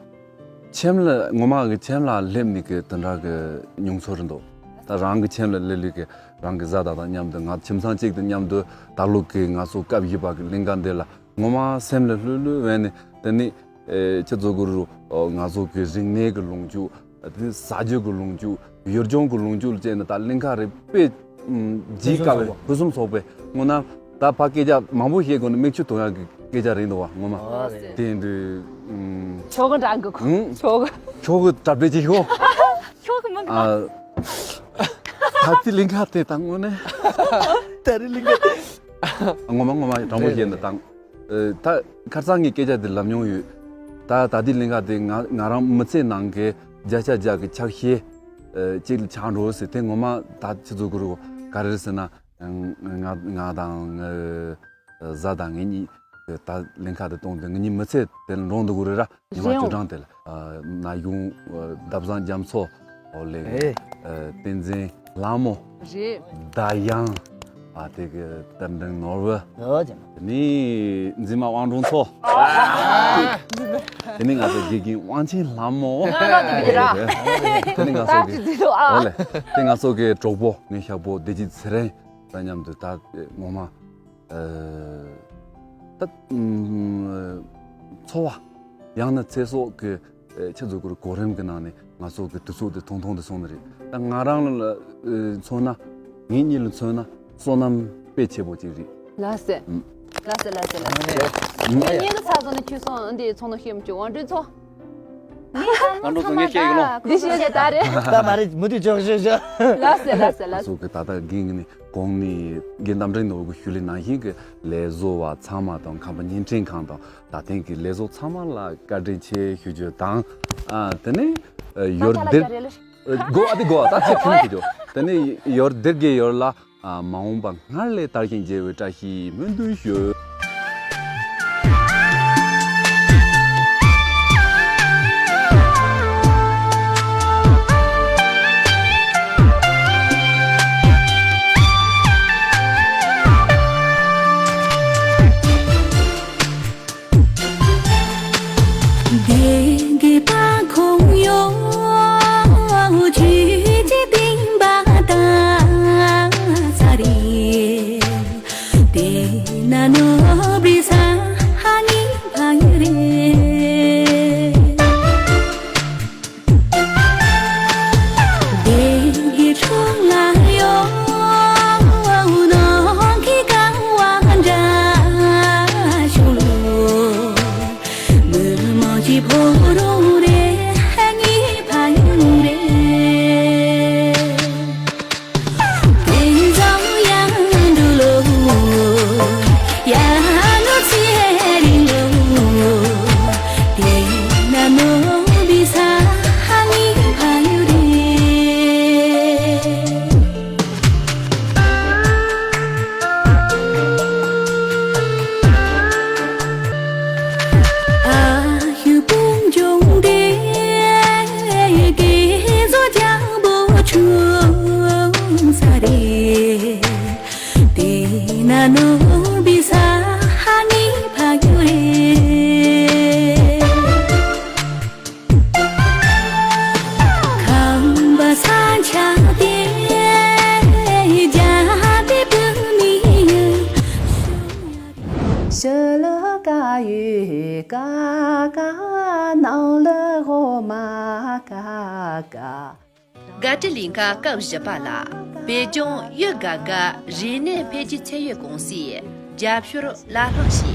ཁྱིམ་ལ་ངོ་མ་གི་ཁྱིམ་ལ་སླེབས་ནས་གི་དེ་འདྲ་གི་མྱོང་ཚོར་འདུག་ད་རང་གི་ཁྱིམ་ལ་སླེབས་ལས་གི་རང་གི་བཟའ་ཟླ་དང་མཉམ་དུ་ང་ཁྱིམ་ཚང་གཅིག་དང་མཉམ་དུ་ད་ལོ་གི་ང་ཚོ་སྐབས་བཞི་པ་གི་གླིང་ག་འདི་ལ་ངོ་མ་སེམས་ལ་ལྷོད་ལྷོད་བས་ནས་དེ་ནི་ཨེ་ཁྱེད་ཚོ་གི་རུ་ང་ཚོ་གི་རིག་གནས་གི་ལུང་ཕྱོགས་དེ་ཟ་རྒྱུ་གི་ལུང་ཕྱོགས་ཡུལ་ལྗོངས་གི་ལུང་ཕྱོགས་ལ་བཅས་ནས་ད་གླིང་ག་རེ་དཔེ་ཨམ་ལྗིད་དཀའ་བའི་ཕུན་སུམ་ཚོགས་པའི་ངོ་ན། ད་ཕ་སྐད་ཆ་མང་པོ་བཤད་དགོས་ན་མིག་ཆུ་འཐུང་ཡག་གི་སྐད་ཆ་རེད་འདུག་བ་ངོ་མ། ཨ་ཟེར། དེ་འདྲའི་ཨུམ། ཆོག་གི་འདྲ་གི་ཁོ། ཨུམ། ཆོག་གི། ཆོག་གི་གྲ་སྒྲིག་བྱེད་ཤོག་ཆོག་གི་མི་འདུག་ཨ། ད་ལྟའི་གླིང་ག་དེ་དང་དངོས་གནས། ད་རེས་གླིང་ག་དེ། ངོ་མ་ངོ་མ་དྲང་པོ་བཤད་ན་དང་། ཨ། ད་ཁ་སང་ངས་སྐད་ཆ་དེ་ལབ་མྱོང་ཡོད། ད་ད་ལྟའི་གླིང་ག་དེ་ང་ང་རང་མི་ཚེ་ནང་གི་བརྒྱ་ཆ་བརྒྱ་གི་ཆ་ཤས་ཨ་གཅིག་ལ་ཆགས་འགྲོ་ཟེར་དེ་ངོ་མ་ད་ཁྱེད་ཚོ་གི་རུ་ག་རེ་རེད་ཟེར་ན། ང་ང་དང་ངའི་བཟའ་ཟླ་ངེད་གཉིས་ད་གླིང་ག་དེ་གཏོང་དུས་ངེད་གཉིས་མི་ཚེ་དེ་ལ་འགྲོ་འདུག་གི་རེད་ར། ཉི་མ་རེད་བཅུ་འོང་། གྲངས་དེ་ལ་ན་གཞོན་བརྡ་བཟང་རྒྱ་མཚོ་ཨོ་ལེ་ཨེ། བསྟན་འཛིན་ལྷ་མོ་རེད། ཟླ་དབྱངས་ཨ་དེ་གི་རྟ་མགྲིན་ནོར་བུ་ཨོ་ཅེ་མ། དེ་ནས་འཛིན་མ་དབང་འབྲུག་མཚོ། དེ་ནས་ང་ཚོ་དགེ་རྒན་དབང་ཆེན་ལྷ་མོ། ང་ལ་དེ་གི་ར། དེ་ནས་ང་ཚོ་གི་ད་ཅི་ཟེར་ཨོ་ཨ། ལེ་དེ་ང་ཚོ་གི་གྲོགས་པོ་ངའི་ཞག་པོ་བདེ་སྐྱིད་ཚེ་རིང་དང་མཉམ་དུ་ད་ངོ་མ། ཨ། ད་ཨུམ། འཚོ་བ། ཡང་ན་ཚེ་སྲོག་གི་ཨ་ཁྱེད་ཚོ་གི་གོ་རིམ་གི་ནང་ནས་ང་ཚོ་གི་དུས་ཚོད་དེ་ཐུང་ཐུང་དུ་སོང་ནི་རེད། ད་ང་རང་ལ་ཨ་མཚོན་ན། ངེད་གཉིས་ལ་མཚོན་ན་བསོད་ནམས་དཔེ་ཆེ་པོ་ཅིག་རེད། ལགས་སེ། ཨུམ། ལགས་སེ་ལགས་སེ་ལགས་སེ། ཨུམ། ངེད་གཉིས་ཀྱི་ཚ་ཚོ་ནི་ཁྱོད་སོང་འདི་ཚོང་ནང་ཤེས་མི་བྱུང་དབང་འདྲེན་ཚོ། ང་འགྲོ་ཚོ་ངས་བཤད་ཡོད་ལོ། འདི་བཤད་བཤད་ད་རེད། ད་མ་རེད་མུ་མཐུད་ཆོག་ཤོད་ཤོད། ལགས་སེ་ལགས་སེ་ལགས་སེ། སོ་གི་ད་ལྟ་རྒན་གྱི་ནི་གོང་ནི་རྒན་རྟ་མགྲིན་ནོར་བུ་ཞུ་ལེ་ནང་བཞིན་གྱི་ལས་བཟོ་བ་ཚང་མ་དང་ཁམས་པ་བརྙན་འཕྲིན་ཁང་དང་ད་ཐེངས་ཀྱི་ལས་བཟོ་ཚང་མ་ལ་བཀའ་དྲིན་ཆེ་ཞུ་རྒྱུ་དང་། ཨ་དེ་ནས་ཡོར་འདིར་གོ་ཨ་དེ་གོ་ཨ་ད་ཚེ་ཁྱོད་ཀྱི་ཇོ་དེ་ནས་ཡོར་འདིར་གྱི་ཡོར་ལ། ཨ་མ་འོངས་པ་སྔར་ལས་དར་ཞིང་རྒྱས་པའི་བཀྲ་ཤིས་སྨོན་འདུན་ཞུ། ཀ་ཀ་ནང་ལ་འོ་མ་ཀ་ཀ་དགའ་སྤྲོའི་གླིང་ག་སྐབས་བཞི་པ་ལ། བོད་ལྗོངས་ཡུལ་དགའ་དགའ་རིག་གནས་འཕེལ་རྒྱས་ཚད་ཡོད་ཀུང་སིའི་རྒྱབ་སྐྱོར་ལ་ལྷག་བྱས།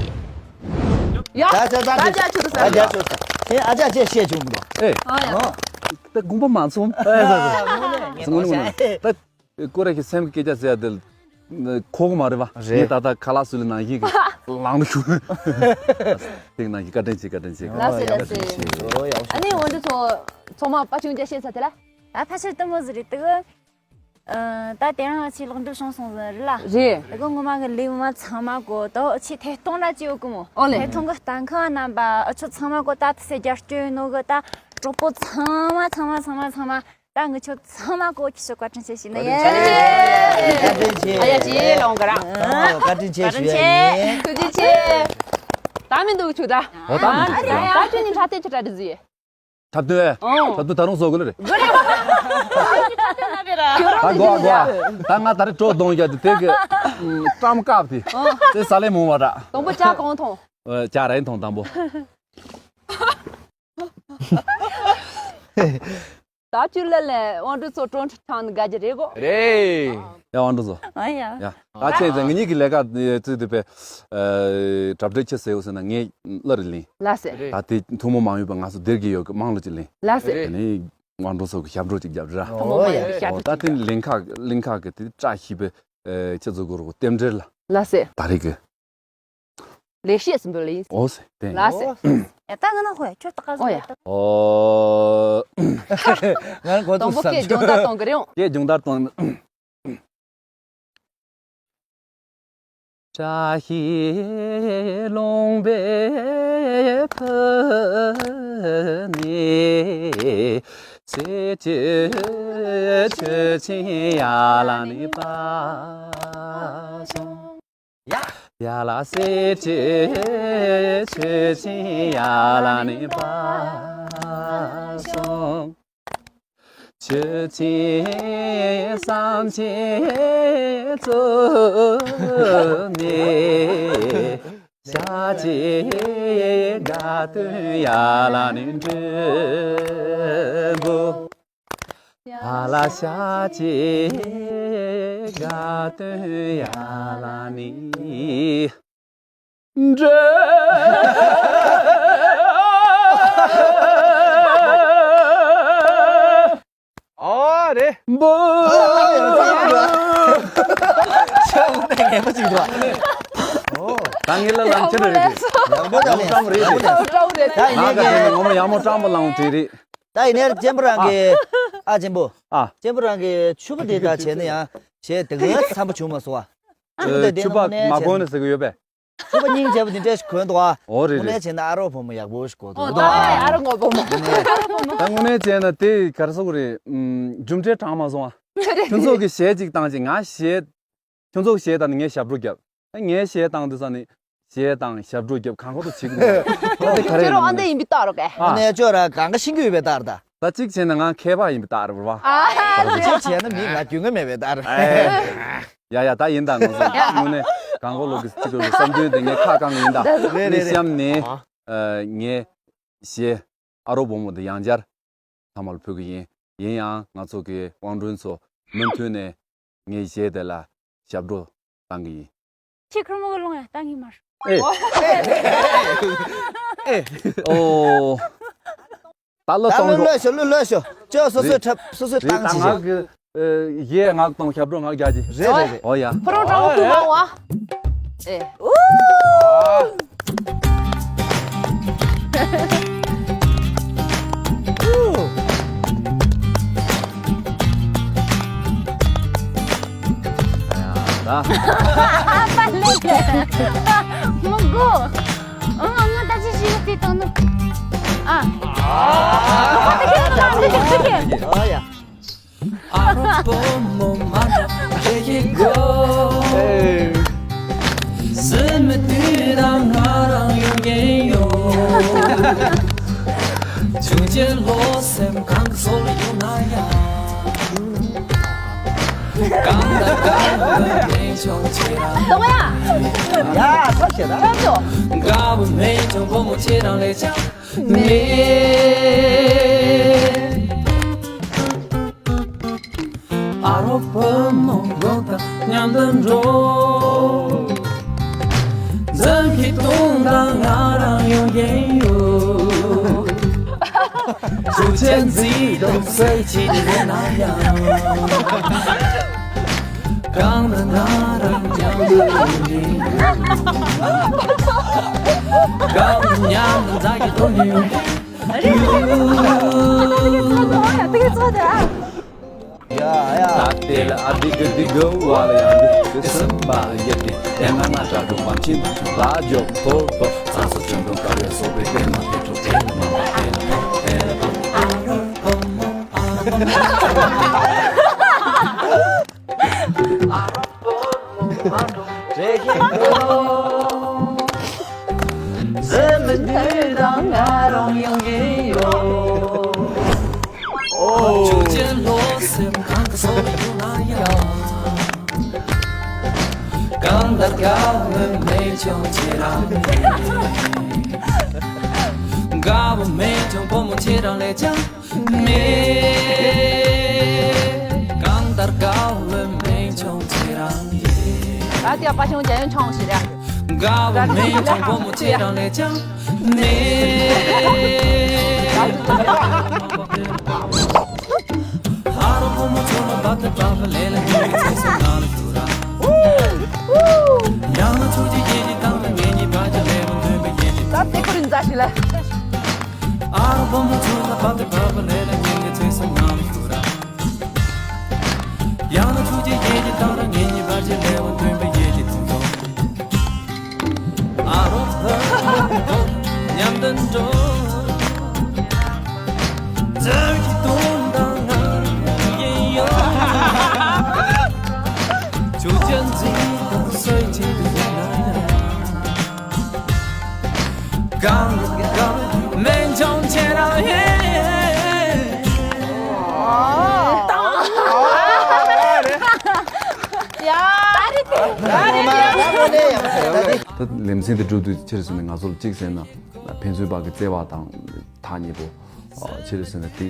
ཡ། ད་ད་ད་ད་རྒྱ་ཆུ་ས་ད་རྒྱ་ཆུ་ས་དེ་ཨ་ཅག་ཅེས་བཤད་བྱུང་མི་འདུག་ཨེ། ཨ་ཡ། ཨོ། ད་དགོངས་པ་མ་ཚོམ། ཨེ་ད་ད། ངོ་ནས་ངོ་ནས་ད་ཀོ་རེ་གི་སེམས་ཀྱི་སྐད་ཆ་ཟེར་ཡ་དེ་ཁོག་མ་རེད་བ། རེད། ངས་ད་ལྟ་ཁ་ལག་སུ་ལ་ནང་བཞིན་གི་ལང་དུ་ཤུགས། དེ་ནང་བཞིན་བཀའ་དྲིན་ཆེ། བཀའ་དྲིན་ཆེ། ལགས་སེ་ལགས་སེ། ཨོ་ཡ། ཨ་ནི་འོན་ཏེ་ཚོ་ཚང་མ་པ་ཆུང་ཅག་བཤད་ཚར་དེ་ལ། ད་ཕལ་ཆེར་དུ་མོ་ཟིག་རེད་དུ། ཨ། ད་དེ་རིང་ང་ཚོས་ལེགས་འགྲུབ་བྱུང་སོང་ཟིག་རེད་ལ། རེད། དེ་གོ་ངོ་མ་གི་ལས་མ་ཚང་མ་གོ་ད་ཆེ་ཐད་གཏོང་ན་ཅི་ཡོད་གི་མོ། ཨོ་ལེ། ཐད་གཏོང་གི་ལྟ་མཁན་རྣམ་པ་ཨ་ཆོ་ཚང་མ་གོ་ད་དེ་སེ་རྒྱབ་སྐྱོར་ཡོད་ནོ་གི་ད་གྲོགས་པོ་ཚང་མ་ཚང་མ་ཚང་མ་ཚང་མ་ད་ངི་ཆོ་ཚང་མ་གོ་ཁྱི་ཆོ་བཀའ་དྲིན་ཆེ་ཞུ་ནི་ཡིན། བཀའ་དྲིན་ཆེ། ཨ་ཡ་ཅི་ལོང་ག་ར། བཀའ་དྲིན་ཆེ་ཞུ་ཡ་ཡིན། ཐུགས་རྗེ་ཆེ། ད་མི་འདུག་ཆུ་ད། ཨོ་ད་མི་འདུག་ད་ཁྱོད་ནི་འཁྲབ་སྟོན་ཆུ་ད་རེད་ཟིག་འཁྲབ་སྟོན། ཨོ། འཁྲབ་སྟོན་ད་རུང་བཟོ་དགོས་ལ་རེད། དགོས་རེད། ད་དགོས་ཨ་དགོས་ཨ། ད་ང་ད་རེས་སྤྲོ་གདོང་རྒྱག་དུས་དེ་གི་ཨམ་བཀྲམ་བཀབ་དེ། ཨོ། དེ་ས་ལེ་མོང་བ་ར། དང་པོ་ལྕགས་གང་མཐོང་། ཨ། ལྕགས་ར་ཡིན་མཐོང་དང་པོ། ད་ཁྱོད་ལ་ལས་དབང་སྒྲོན་ཚོ་སྤྲོ་འཁྲབ་ཁྲང་ནི་དགའ་རྒྱུ་རེད་གོ། རེད། ཡ་དབང་སྒྲོན་ཚོ། ཨ་ཡ། ཡ། ད་ཁྱེད་ཚོ་ངེད་གཉིས་ཀྱི་ལས་ཀ་བརྩིས་དུས་པའི་གྲབ་སྒྲིག་ཆེ་ཟེར་འོ་ཟེར་ན་ངས་སླར་ལེན། ལགས་སེ། རེད། ད་དེ་ཐུན་མོང་མ་ཡིན་པ་ང་ཚོ་སྡེར་གྱི་ཡོད་ཀྱི་དམངས་གླུ་ཅིག་ལེན། ལགས་སེ། རེད། དེ་ནས་དབང་སྒྲོན་ཚོ་གི་ཞབས་བྲོ་ཅིག་རྒྱབ་ར། ཐུན་མོང་མ་ཡིན་པའི་ཞབས་བྲོ། ད་དེ་ལེན་ཁ་ལེན་ཁ་གི་དེ་བཀྲ་ཤིས་པའི་ཁྱེད་ཚོ་གི་རོགས་རྟེན་འབྲེལ་ལ། ལགས་སེ། ད་རེས་ཀྱི། ལེགས་བཤད་ཟིན་པོ་ལེན། ཨོ་སེ་བསྟན། ལགས་སེ། ཨེ་ད་ང་ན་ཧོ་ཡ་ཁྱོད་ད་ག་ཨོ་ཡ། ཟེར། ཨོ། ང་གོ་དང་པོ་སྐད་སྦྱོང་བརྡར་གཏོང་གི་རེད། སྐད་སྦྱོང་བརྡར་གཏོང་། བཀྲ་ཤིས་ལུང་པའི་ཕུ་ནས་ཚེ་གཅིག་ཆོས་ཆེན་ཡར་ལངས་ནས་པ་སོང་། ཡ། ཡ་ལ་སེ་ཆེ་ཆེ་ཆེ་ཡ་ལ་ནི་པ་སོང་། ཆོས་ཆེན་བསམ་ཆེན་བཙུགས་ནས་ཤ་ཆེ་དགའ་སྟོན་ཡ་ལ་ནི་འགྲོ་འགོ། ཡ་ལ་ཤ་ཆེ་དགའ་སྟོན་ཡ་ལ་ནི་འགྲོ་འགོ། ཨོ་རེད། འབུ། ཤ་འུ་ནས་ངན་པ་ཅིག་འདུག་ད་ངེད་ལ་ལམ་ཁྱེར་རེད། ཡག་པོ་ཡག་པོ་ཡང་སྤྲང་པོ་རེད། ཡག་པོ་ཡག་པོ། ད་ཡིན་ནའི་ང་གི་ངོ་མ་ཡག་མོ་སྤྲང་པོ་ལང་བྲིས་རེད། ད་ཡིན་ནའི་གཅེན་པོ་རང་གི་ཨ་གཅེན་པོ། ཨ། གཅེན་པོ་རང་གི་ཕྱུ་པ་དེ་དག་བྱས་ན་ཡང་བྱས་དེ་ག་འཚམ་པོ་བྱུང་མ་སོང་ཨ། ཕྱུ་པ་དེ་ཕྱུ་པ་དེ་མ་གོན་ནས་ཟེར་གི་ཡོད་པས། ཕྱུ་པ་སྙིང་རྗེ་པོ་དེ་འདྲས་ཞིག་གོན་འདུག་ཨ། ཨོ་རེད་རེད། དངོས་གནས་བྱས་ན་ཨ་རོགས་བུ་མོ་ཡག་པོ་ཞིག་གོ་འདུག་ཨོ་ད་ཨ་རོགས་ངོ་བུ་མོ། ད་དངོས་གནས་བྱས་ན་དེ་ག་རེ་ཟེར་དགོས་རེད། ཨུམ། རྒྱུ་འབྲས་དྲངས་མ་སོང་ཨ། ཁྱོད་ཚོ་གི་གཞས་ཅིག་བཏང་ཅིག་ང་གཞས། ཁྱོད་ཚོ་གཞས་བཏང་ནས་ངས་ཞབས་བྲོ་བརྒྱབ། ངས་གཞས་བཏང་དུས་ཙ་ནས་གཞས་དང་ཞབས་བྲོ་བརྒྱབ་གང་ག་རུ་བྱེད་ཀྱི་འདུག་ད་དེ་ག་རེ་ཁྱོད་རང་ཨ་འདྲ་ཡིན་པའི་རྟགས་རོ་གས། ཨ་ནས་ཁྱོད་ར་གང་ག་ཤེས་ཀྱི་ཡོད་པའི་རྟགས་རེད་ད། ད་གཅིག་བྱས་ན་ང་མཁས་པ་ཡིན་པའི་རྟགས་རེད་བ། ཨ་ཡ་ཡ། གཅིག་བྱས་ན་མི་ང་རྒྱུས་མངའ་མེད་པའི་རྟགས་རེད། ཡ་ཡ་ད་ཡིན་ད་ང་ཚོ་དངོས་གནས་གང་ག་ལོག་གི་གཅིག་གི་བསམ་དོན་དེ་ངས་ཁ་བསྐང་གི་ཡིན་ད། རེད་རེད་རེད། ནས་གཤམ་ནས་ངས་གཞས་ཨ་རོགས་བུ་མོ་འདི་ཡང་བསྐྱར། ཚང་མ་ལ་ཕུལ་གི་ཡིན། ཡིན་ཡང་ང་ཚོ་གི་དབང་སྒྲོན་ཚོ་མུ་མཐུད་ནས་ངའི་གཞས་དེ་ལ་ཞབས་བྲོ་བཏང་གི་ཡིན། ཁྱེད་ཁུར་མོ་གི་ལོང་ཡ་བཏང་གི་མ་རེད། ཨེ། ཨེ། ཨོ། ད་བློ་ད་གཏོང་བློ་རོགས། ལོས་ཤོ་བློ་ལོས་ཤོ། ཅོ་སོ་སོའི་རེད། འཁྲབ་སོ་སོའི་རེད་བཏང་ད་ཅི་ང་ཞིག་གི་གཞས་ངག་གཏོང་ཞབས་བྲོ་ངག་རྒྱག་གི། རེད་རེད་རེད། ཨོ་ཡ། ཕོ་རོག་ཀྲང་ཐུག་མ་འོང་ཨ། ཨེ། ཨུ། ད། ཨ་པ་ལེ། མོ་གོ། ཨ་ང་ད་ཅི་ཞིག་ཡོད་དེ་དང་ནི། ཨ། ཨ་ད་ཁྱེད་ད་ད་ཁྱེད་ད་ཁྱེད། ཨ་ཡ། ཨ་རོགས་བུ་མོ་མ་འདྲ་བྱེད་ཀྱི་གོ། སེམས་མི་དུས་དང་ང་རང་ཡོང་གིན་ཡོད། ཆུང་ཆེ་ལོ་སེམས་གང་གི་སོ་ལ་ཡོང་ན་ཡང་། གང་ལ་གང་ལ་དེ་ ཡ། ཡ། ཐབས་ཤེས་ར། ཐབས་ཤོ། དགའ་བོ་མེད་ཀྱང་བུ་མོ་ཁྱེད་རང་ལས་ཀྱང་མེད། ཨ་རོགས་བུ་མོ་ལོ་དང་མཉམ་དུ་འགྲོ། འཛུམ་གྱིས་སྟོང་དང་ང་རང་ཡོང་གིན་ཡོད། ཆུ་ཆེན་མཛེས་སྡུག་སེ་ཆེ་དེ་ན་ཡང་། གང་དུ་ང་རང་མཉམ་དུ་ཡོང་གིན་ཡོད། གང་དུ་མཉམ་དུ་འཛག་གི་འགྲོ་གིན་ཡོད། ཡ་ཡ། ད་དེ་ལ་ཨ་དི་གི་དི་གི་ཝ་ལ་ཡང་དི་གི་སིམ་པ་ཡ་དི་དེ་ང་ང་ཏྲ་ཏུ་པམ་ཆི་ལ་ཇོ་ཐོ་པ་ཚ་སོ་ཅན་དུ་ཀ་རེ་སོ་པེ་ཀེ་མ་ཏེ་ཏོ་ཏེ་ལ་མ་པ་ཏེ་ལ་ཏེ་ལ་ཏེ་ལ། རེད་ཤག་འཛུམ་མི་འདུག་དང་ང་རང་ཡོང་གི་ཡོད། ཆུ་ཆེན་ལོ་སེམས་གང་གི་སོ་ཡོང་ན་ཡང་། གང་ལྟར་དགའ་བོ་མེད་ཀྱང་ཁྱེད་རང་མེད། དགའ་བོ་མེད་ཀྱང་བུ་མོ་ཁྱེད་རང་ལས་ཀྱང་མེད། གང་ལྟར་དགའ་བོ་མེད་ཀྱང་ཁྱེད་རང་ཡིན། ད་ལྟ་པ་ཤོང་རྒྱ་ཡོན་ཆོང་ཞིག་རེད། དགའ་བོ་མེད་ཀྱང་བུ་མོ་ཁྱེད་རང་ལས་ཀྱང་མེད། ཨ་རོགས་བུ་མོ་ཚོ་ལ་བབ་ཏེ་བབ་ལེ་ལ་ཉི་མའི་ཚེ་སྲོག་ནང་ལ་བསྡུ་ར། ཡང་ན་ཆུ་རྒྱུད་ཡེ་གི་དང་ལ་ངེད་གཉིས་བར་གྱི་ལས་ལ་འདུན་པའི་ཡེ་གི། ད་དེ་ཁོ་རིན་ཛ་ཞིག་ལ། ཨ་རོགས་བུ་མོ་ཚོ་ལ་བབ་ཏེ་བབ་ལེ་ལ་ཉི་མའི་ཚེ་སྲོག་ནང་ལ་བསྡུ་ར། ཡང་ན་ཆུ་རྒྱུད་ཡེ་གི་དང་ལ་ངེད་གཉིས་བར་གྱི་ལས་ལ་འདུན་པའི་ཡེ་གི་དུས་ཐོག་ཨ་རོགས་ལྷ་མོ་མཉམ་དུ་འགྲོ། བཙན་གྱི་དོན་དང་ང་ཡིན་ཡོད། ཆུ་ཆེན་འཛིན་དང་སོས་ཆེད་དུ་ཡིན་ན་ཡང་། གང་གང་མེད་ཀྱང་ཁྱེད་རང་ཡིན། ཡ། ད་ལེ་ཚན་འདི་གྲུབ་དུས་ཕྱིར་སོང་ནས་ང་ཚོ་ལ་གཅིག་ཟེར་ན་ཕན་ཚུན་བར་གྱི་བརྩེ་བ་དང་ཐག་ཉེ་པོ་ཕྱིར་སོང་ནས་དེ་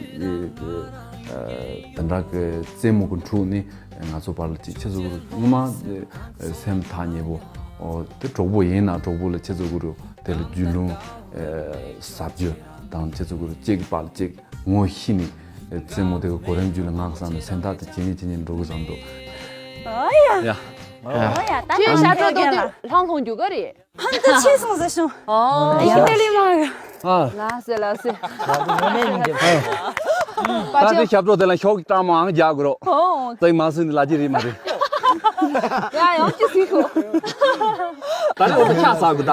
དེ་འདྲ་གི་རྩེད་མོ་གི་འཁྲུག་ནི་ང་ཚོ་བར་ལ་ཅིག་ཆེ་ཚོ་གུ་རུ་ངོ་མ་སེམས་ཐག་ཉེ་པོ་དེ་གྲོགས་པོ་ཡིན་ན་གྲོགས་པོ་ལ་ཆེ་ཚོ་གུ་རུ་དེ་ལ་རྒྱུས་ལོན་ཟབ་རྒྱུ་དང་ཆེ་ཚོ་གུ་རུ་གཅིག་གི་བར་ལ་གཅིག་ངོ་ཤེས་ནས། རྩེད་མོ་དེ་གི་གོ་རིམ་རྒྱུད་ལ་ང་བསམ་ནས་སེམས་ཐག་དེ་ཇེ་ཉེ་ཇེ་ཉེ་འགྲོ་གི་བསམ་འདུག་ཨ་ཡ། ཡ། ཨ་ཡ། ཁྱོད་ཞབས་བྲོ་གཏོང་དུས་ལྷང་ལྷོང་རྒྱུག་གི་རེད། ཧམ་ད་ཆེ་སོང་ཟེར་བྱུང་། ཨོ། ཡིན་ཏེ་ལི་མ་གི། ཨ། ལགས་སེ་ལགས་སེ། ད་དེ་ཞབས་བྲོ་དེ་ལ་ཤོག་གི་སྐྲག་མོ་ཨང་རྒྱག་དགོས་རོགས། ཨོ། ཙིག་མ་སུན་ནི་ལ་ཅི་རེད་མ་རེད། ཡ་ཡང་ཅི་སི་ཁུ། ད་ནི་འོ་ད་ཆ་ས་གི་ད།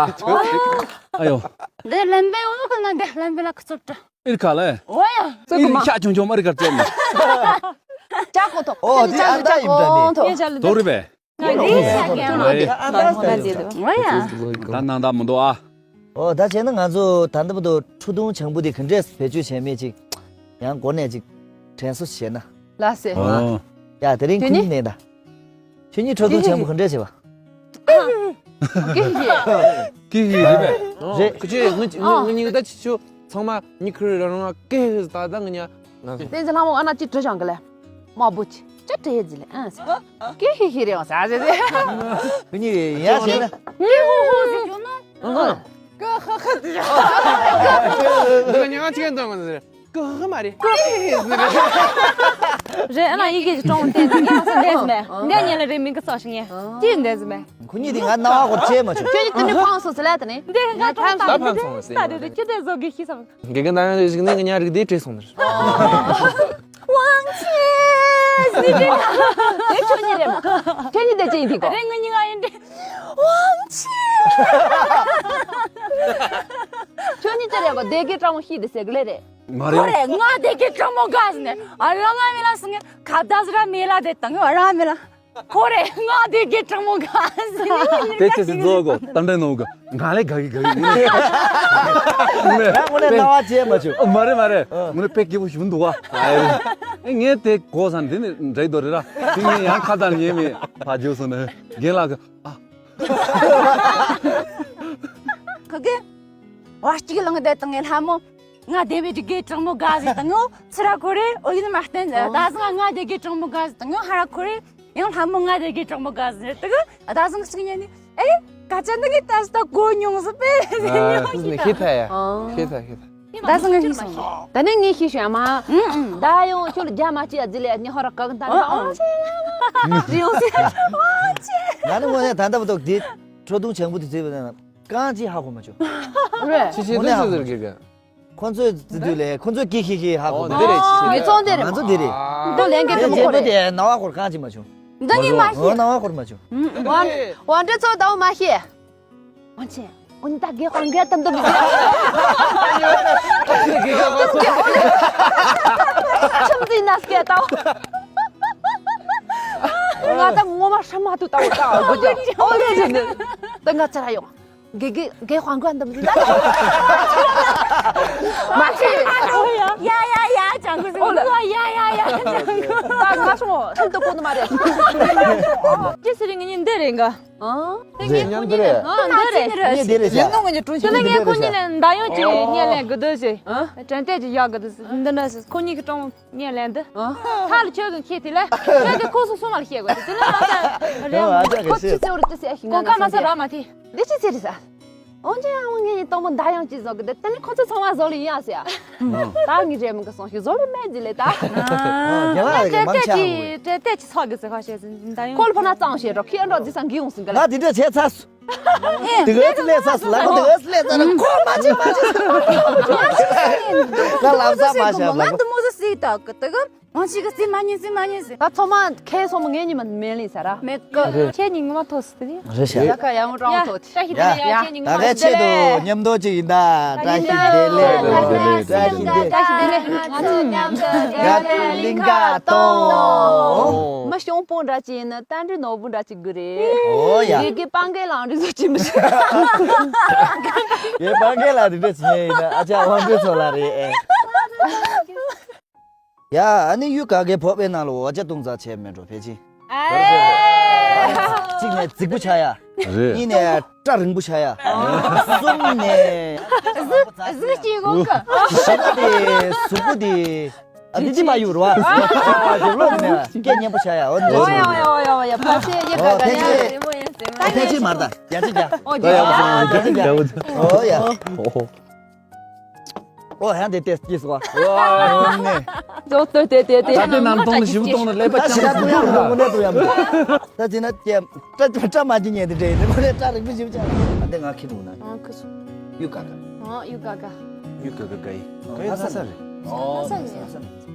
ཨ་ཡོ། འདི་ལན་པའི་འོ་ཁུ་ན་འདི་ལན་པའི་ལ་ཁུ་ཚོ་བྲ། ཨིར་ཁ་ལེ། ཨོ་ཡ། ཨིར་ཁ་ཆུང་ཆུང་མ་རི་ཁར་ཙེ་མ། ཅག་གོ་ཐོ། ཨོ་དེ་ཨ་ད་ཡིན་འདྲ་ནི། ངས་ཅག་ལི་དོ་རི་བས། ང་ལི་ཡ་ཀྱང་ཨ་ད་ཨོ་ཡ། ད་ནང་ད་མི་འདུག་ཨ། ཨོ་ད་བྱས་ན་ང་ཚོ་ད་ལྟ་བར་དུ་ཁྲུ་དུང་ཆང་བུ་དེ་ག་འདྲས་བེད་སྤྱོད་བྱས་མེད་ཅིག་ཡང་སྒོ་ནས་ཅིག་དྲན་གསོ་བྱས་ན། ལ་སེ། ཨོ། ཡ་དེ་རིང་ཁུ་ནི་ནས་ད། ཁྱོད་གཉིས་ཁྲོ་ཐུང་ཆེན་པོ་ག་འདྲས་བྱེད་པ། ཀི་ཧི། ཀི་ཧི་རེད་པས། རེད། ཁྱོད་ངི་ངི་ངི་ད་ཅི་ཆུ་ཚང་མ་ཉི་ཁུར་རང་རང་ཀི་ཧི་ད་ད་ང་ཉ་ང་། བསྟན་འཛིན་ལྷ་མོ་ཨ་ན་ཅི་བྲི་བྱང་གི་ལེ། མ་བུ་ཅི་ཅི་བྲི་ཡེ་ཟི་ལེ་ཨ་ཟེར། ཀི་ཧི་ཧི་རེད་བ་ཟ་ཟེར་ཟེར། ཁྱོད་གཉིས་ཡ་བྱེད་ན། ཀི་ཧོ་ཧོ་ཟེར་རྒྱུ་ནོ། ཀི་ཧི་ཧི་ཟེར། འདི་ང་ཉ་ང་ཅི་གན་དོན་གོ་ཟེར། ཀི་ཧི་མ་རེད། ཀི་ཧི་ཧི་ཟེར་རེད། རེད་ཨ་ན་ཡི་གེ་ཅིག་གྲོང་བསྟན་ཏེ་ངས་ཁ་སང་འདས་ཟིན་མེད། འདས་ཉིན་ལ་རེད་མིན་གི་ཚོགས་ཤིག་ངས་ཅི་འདས་ཟིན་མེད། ཁོ་གཉིས་དེ་ང་རྣ་བ་སྐོར་བྱས་མ་བྱུང་། ཁྱོད་ཀྱིས་དེ་འདྲ་ཕངས་སོང་ཟེར་ལ་དེ་ནི། འདས་ང་ཕངས་སོང་ད་ཕངས་སོང་ཟེར། ད་རེད་རེད་ཁྱི་དེ་བཟོ་གི་ཤི་སོང་། དགེ་རྒན་ད་ཡང་རེ་ཞིག་ནི་ང་ཉ་རིག་དེ་བྲེས་སོང་ནི་རེད། ཝང་ཆེ་ཟེར་དེ། དེ་ཁྱོད་གཉིས་རེད་མ། ཁྱོད་གཉིས་དེ་ཅི་ཡིན་དེ་གོ། རེད་ང་གཉིས་ང་ཡིན་དེ། ཝང་ཆེ། ཁྱོད་གཉིས་ཅི་རེད་གོ་སྡེ་དགེ་སྤྲང་མོ་ཤི་དེ་ཟེར་གི་ལེ་རེད། མ་རེད། ཁོ་རེ་ང་དེ་གི་གྲོགས་མོ་དགའ་ཟེར་ནས་ཨ་རང་ང་མི་ལ་སོང་ངས་ཁ་བརྡ་ཟེར་ར་མི་ལ་དེ་དང་ཨ་རང་མི་ལ། ཁོ་རེ་ང་དེ་གི་དྲང་མོ་ག་ཟེར་ནི། དེ་ཅི་སི་ཛོ་གོ་ཏན་ཏན་ནོ་གོ། ང་ལས་ག་གི་ག་གི། ཡང་ངོ་ནས་སྣང་བ་བྱེད་མ་བྱུང་། མ་རེད་མ་རེད། ཨ། ངོ་ནས་དཔེ་སྐྱིད་པོ་ཞིག་འདུག་བ། ཨེ། ངས་དེ་གོ་ས་འདི་ནི་འདྲ་འདོད་རེད་ར། དེ་ངས་ཡང་ཁ་བཏང་ཉན་མེད་ཕ་ཇོ་སོང་ནས་རྒན་ལགས་ཀྱི་ཨ། ཁ་གི། བ་གཅིག་ལང་བསྡད་དང་ངས་ལྷ་མོ། ང་དེ་བས་དེ་གི་དྲང་མོ་ག་ཟེར་དང་ངོ་ཚུ་ར་ཁོ་རེ་ཨོ་ཡིན་མ་བསྟན་ད་ཟང་ང་དེ་གི་དྲང་མོ་ག་ཟེར་དང་ངོ་ཧ་ར་ཁོ་རེ། ཡང་ལྷ་མོ་ང་དེ་གི་གྲོགས་མོ་ག་ཟེར་དུ་གི་ཨ་ད་སང་གཅིག་ཉན་ནི་ཨེ་སྐད་ཆ་འདི་གི་ལྟ་ས་གོ་མྱོང་ཟི་པེ་ཟེར་ཨ། མྱོང་ཤི་ཤི་ཐ་ཡ། ཨ། ཤི་ཐ་ཤི་ཐ། ད་སང་ངས་ཤི་སོང་། ད་ནི་ངས་ཤི་ཤི་ཡ་མ། ཨུ་ཨུ། ད་ཡང་ཁྱོད་ལ་རྒྱ་མ་ཅི་ཡ་ཟི་ལེ་ཉི་ཧོ་ར་ག་གི་ད་ནི་ཨ་ཨ། ཨོ་ཅེ་ལ་ལ་ཟི་ཡོང་ཟི་ཨོ་ཅེ། ང་ནི་ངོ་ནས་ད་ལྟ་བུ་དོག་འདི་ཁྲོ་ཐུང་བྱང་བུ་དུ་ཟི་བ་ན་གང་ཅི་ཧ་གོ་མ་བྱུང་། རེད། ཤི་ཤི་དུ་ཤི་ཟེར་གི་ག་ཁོ་ཚོས་བརྩི་དུས་ལས་ཁོ་ཚོས་ཀི་ཁི་ཁི་ཧ་གོ་འདི་རེད་ཤི་ཤི། ངེད་ཚོ་འདི་རེད། ང་ཚོ་འདི་རེད། འདི་ལས་འགན་དེ་སྒྲུབ་རྗེས་ཁོ་མོ་རེད། དེ་ནང་བ་ཁོར་གང་ཅི་མ་བྱུང་། འདི་ནི་མ་ཤེས། ནང་བ་ཁོར་མ་བྱུང་། ཝང་ཝང་ཀྲེན་ཚོ་ད་མ་ཤེས། ཝང་ཆེན། འོ་ནི་ད་དགེ་དཔང་གི་དམ་དུ་མི་ཤེས། ཁྱིམ་འཛིན་ན་སྐད་ད། ང་ད་ངོ་མ་ཧྲ་མ་ཐུ་ད་འོ་ད་འོ་རྒྱ། འོ་རེད་རེད་རེད། ད་ང་ཚ་ར་ཡོང་། དགེ་དགེ་དགེ་དཔང་གི་དམ་དུ་མི་ཤེས། མ་ཤེས། ཡ་ཡ་ཡ་ཅང་གི་ཟིག་ཡ་ཡ་ཡ་ཅང་གི། ད་ང་སོང་ཁྱིམ་དུ་གོ་ནི་མ་རེད། ཅི་ཟེར་ངི་ཉིན་འདི་རེད་འགའ། ཨང་། དེ་ངས་ཁོ་གཉིས་ནས་ཨང་འདི་རེད། ངས་འདི་རེད་ཤག་ཡིན་ནོ་ངས་ཀྱི་དྲུང་ཆེ་ལ་ངས་ཁོ་གཉིས་ནས་མདའ་ཡོང་གི་བརྙན་ལེན་གི་འདུག་ཟེར། ཨ། དྲན་རྟེན་གྱི་ཡག་གི་འདུག་ཟེར་འདི་འདྲ་ཟེར་ཁོ་གཉིས་ཀྱི་གྲོང་བརྙན་ལེན་འདི། ཨ། ཐག་ལ་ཆོས་གི་ཁྱེད་དེ་ལ་ཆོས་དེ་ཁོ་སོ་སོ་མ་ལ་བཤད་དགོས་དེ་ལ་མ་ཟེར་རེད། ཁོ་ཅི་ཟེར་བ་རེད་ཅི་ཟེར་ཞིག་གོ་ཀ་མ་ཟེར་ར་མ་དེ། འདི་ཅི་ཟེར་རེད་ཟེར། འོན་ཀྱང་ཨ་མ་ངེད་གཉིས་གཏོང་མོ་མདའ་ཡང་ཅི་བཟོ་གི་འདུག་དེ་ནི་ཁོ་ཚོ་ཚང་མ་བཟོ་ལ་ཡིན་ཡ་ཟེར། ད་ངའི་རེད་མོ་གི་སོང་ཞིག་བཟོ་ལ་མེད་ཟེར་ལེ་ད། རྒྱལ་བ་གི་མང་ཆེ་ཧ་གོ། ཏྲེ་ཏྲེ་ཅི་ཚོགས་གི་ཟེར་ཁ་ཤས་ཟིན་ད་ཡོང་། ཁོ་ལ་ཕོ་ན་གཙང་བཤད་རོགས་ཁྱེད་འགྲོ་འཛི་སང་གི་ཡོང་སིན་གི་ལ། ང་དེ་འདྲ་བྱས་ཚར་སོང་། དེ་ག་ཚོད་ལས་ཚར་སོང་ལ་ཁོ་དེ་ག་ཚོད་ལས་ཚར་ཁོ་མ་ཅི་མ་ཅི། ང་ལབ་ས་མ་བྱ་ལ་ཁོ། དེ་མོ་ཟིག་སྲིད་ད་གི་དེ་ག་ང་ཅིག་གི་རྩིས་མ་ཉན་རྩིས་མ་ཉན་ཟེར། ད་ཚང་མ་ཁའི་སོང་མ་ངའི་ཉི་མ་མེད་ལེ་ཟེར་ར། མེད་གི། ཁྱེད་ཉིན་ངོ་མ་ཐོག་སི་དེ། རེད་ཤག་ཡ་ཁ་ཡ་ངོ་ཀྲང་ཐོག་ཅི། ཡ་ཁྱེད་ཉིན་ངོ་མ་ད་གའི་ཆེད་དུ་མཉམ་དུ་ཅིག་ཡིན་ད། བཀྲ་ཤིས་བདེ་ལེགས། བཀྲ་ཤིས་བདེ་ལེགས། བཀྲ་ཤིས་བདེ་ལེགས། ང་ཚོ་མཉམ་དུ་རྒྱ་གླིང་ག་གཏོང་། མི་གཞོང་པོ་འདྲ་ཅིག་ཡིན་ན་ཏན་ཏན་ནོར་བུ་འདྲ་ཅིག་དགོས་རེད། ཨོ་ཡ། དགེ་དགེ་སྤང་གའི་ལང་རི་བཟོ་ཅིག་མི་ཤེས། དགེ་སྤང་གའི་ལ་དེ་འདྲ་ཅིག་ཡིན་ན་ཨ་ཅག་དབང་འདུས་ཚོ་ལ་རེད་ཨེ། ཡ། ཨ་ནི་གཡུ་ག་གའི་ཕོར་པའི་ནང་ལ་འོ་ཇ་བཏུང་ཙག་བྱས་མེད་འགྲོ་ཕལ་ཆེར། ཨེ། གཅིག་ནས་རྫིག་པོ་ཆགས་ཡ། རེད། གཉིས་ནས་སྐྲ་རིང་པོ་ཆགས་ཡ། གསུམ་ནས་གཟི་གཟི་གཅིག་འོང་གི། བཞི་པ་དེ་གཟུགས་པོ་དེ། ཨ་དེ་ཅི་མ་ཡོད་རོ། ཨ་རྒྱབ་ལོག་ནས་སྐད་སྙན་པོ་ཆགས་ཡ། འོ་འདི་ཨོ་ཡ་ཨོ་ཡ་ཨོ་ཡ་ཨོ་ཡ་ཕལ་ཆེར་ཡི་ག་ག་ཡ། ཨོ་ཕལ་ཆེར་མར་ད་རྒྱ་ཆེ་རྒྱ། ཨོ་རྒྱ་ཆེ་རྒྱ། ཨོ་ཡ། ཨོ་ཡ། ཨོ་ཧན་དེ་ཏེ་སྐྱིད་སོ། ཨོ་ནེ། ཙོ་ཏོ་ཏེ་ཏེ་ཏེ། ད་དེ་ནང་གཏོང་ནི་ཞིབ་གཏོང་ནི་ཀླད་པ་ད་ཅི་ན་ཏུ་ཡམ་ནོ་ནེ་ཏུ་ཡམ། ད་ཅི་ན་ཀྱེ་ཏྲ་ཏྲ་མ་ཅི་ཉེ་དེ་ཏྲེ་ནེ་ཁོ་ནེ་ཏྲ་རིག་པི་ཞིབ་ཅ། ཨ་དེ་ང་ཁི་ལུ་ན། ཨ་ཁི་སུ། ཡུ་ག་ག། ཨ་ཡུ་ག་ག། ཡུ་ག་ག་ག་ཡི། ག་ཡི་ན་ས་རེ། ཨོ་ན་ས་རེ།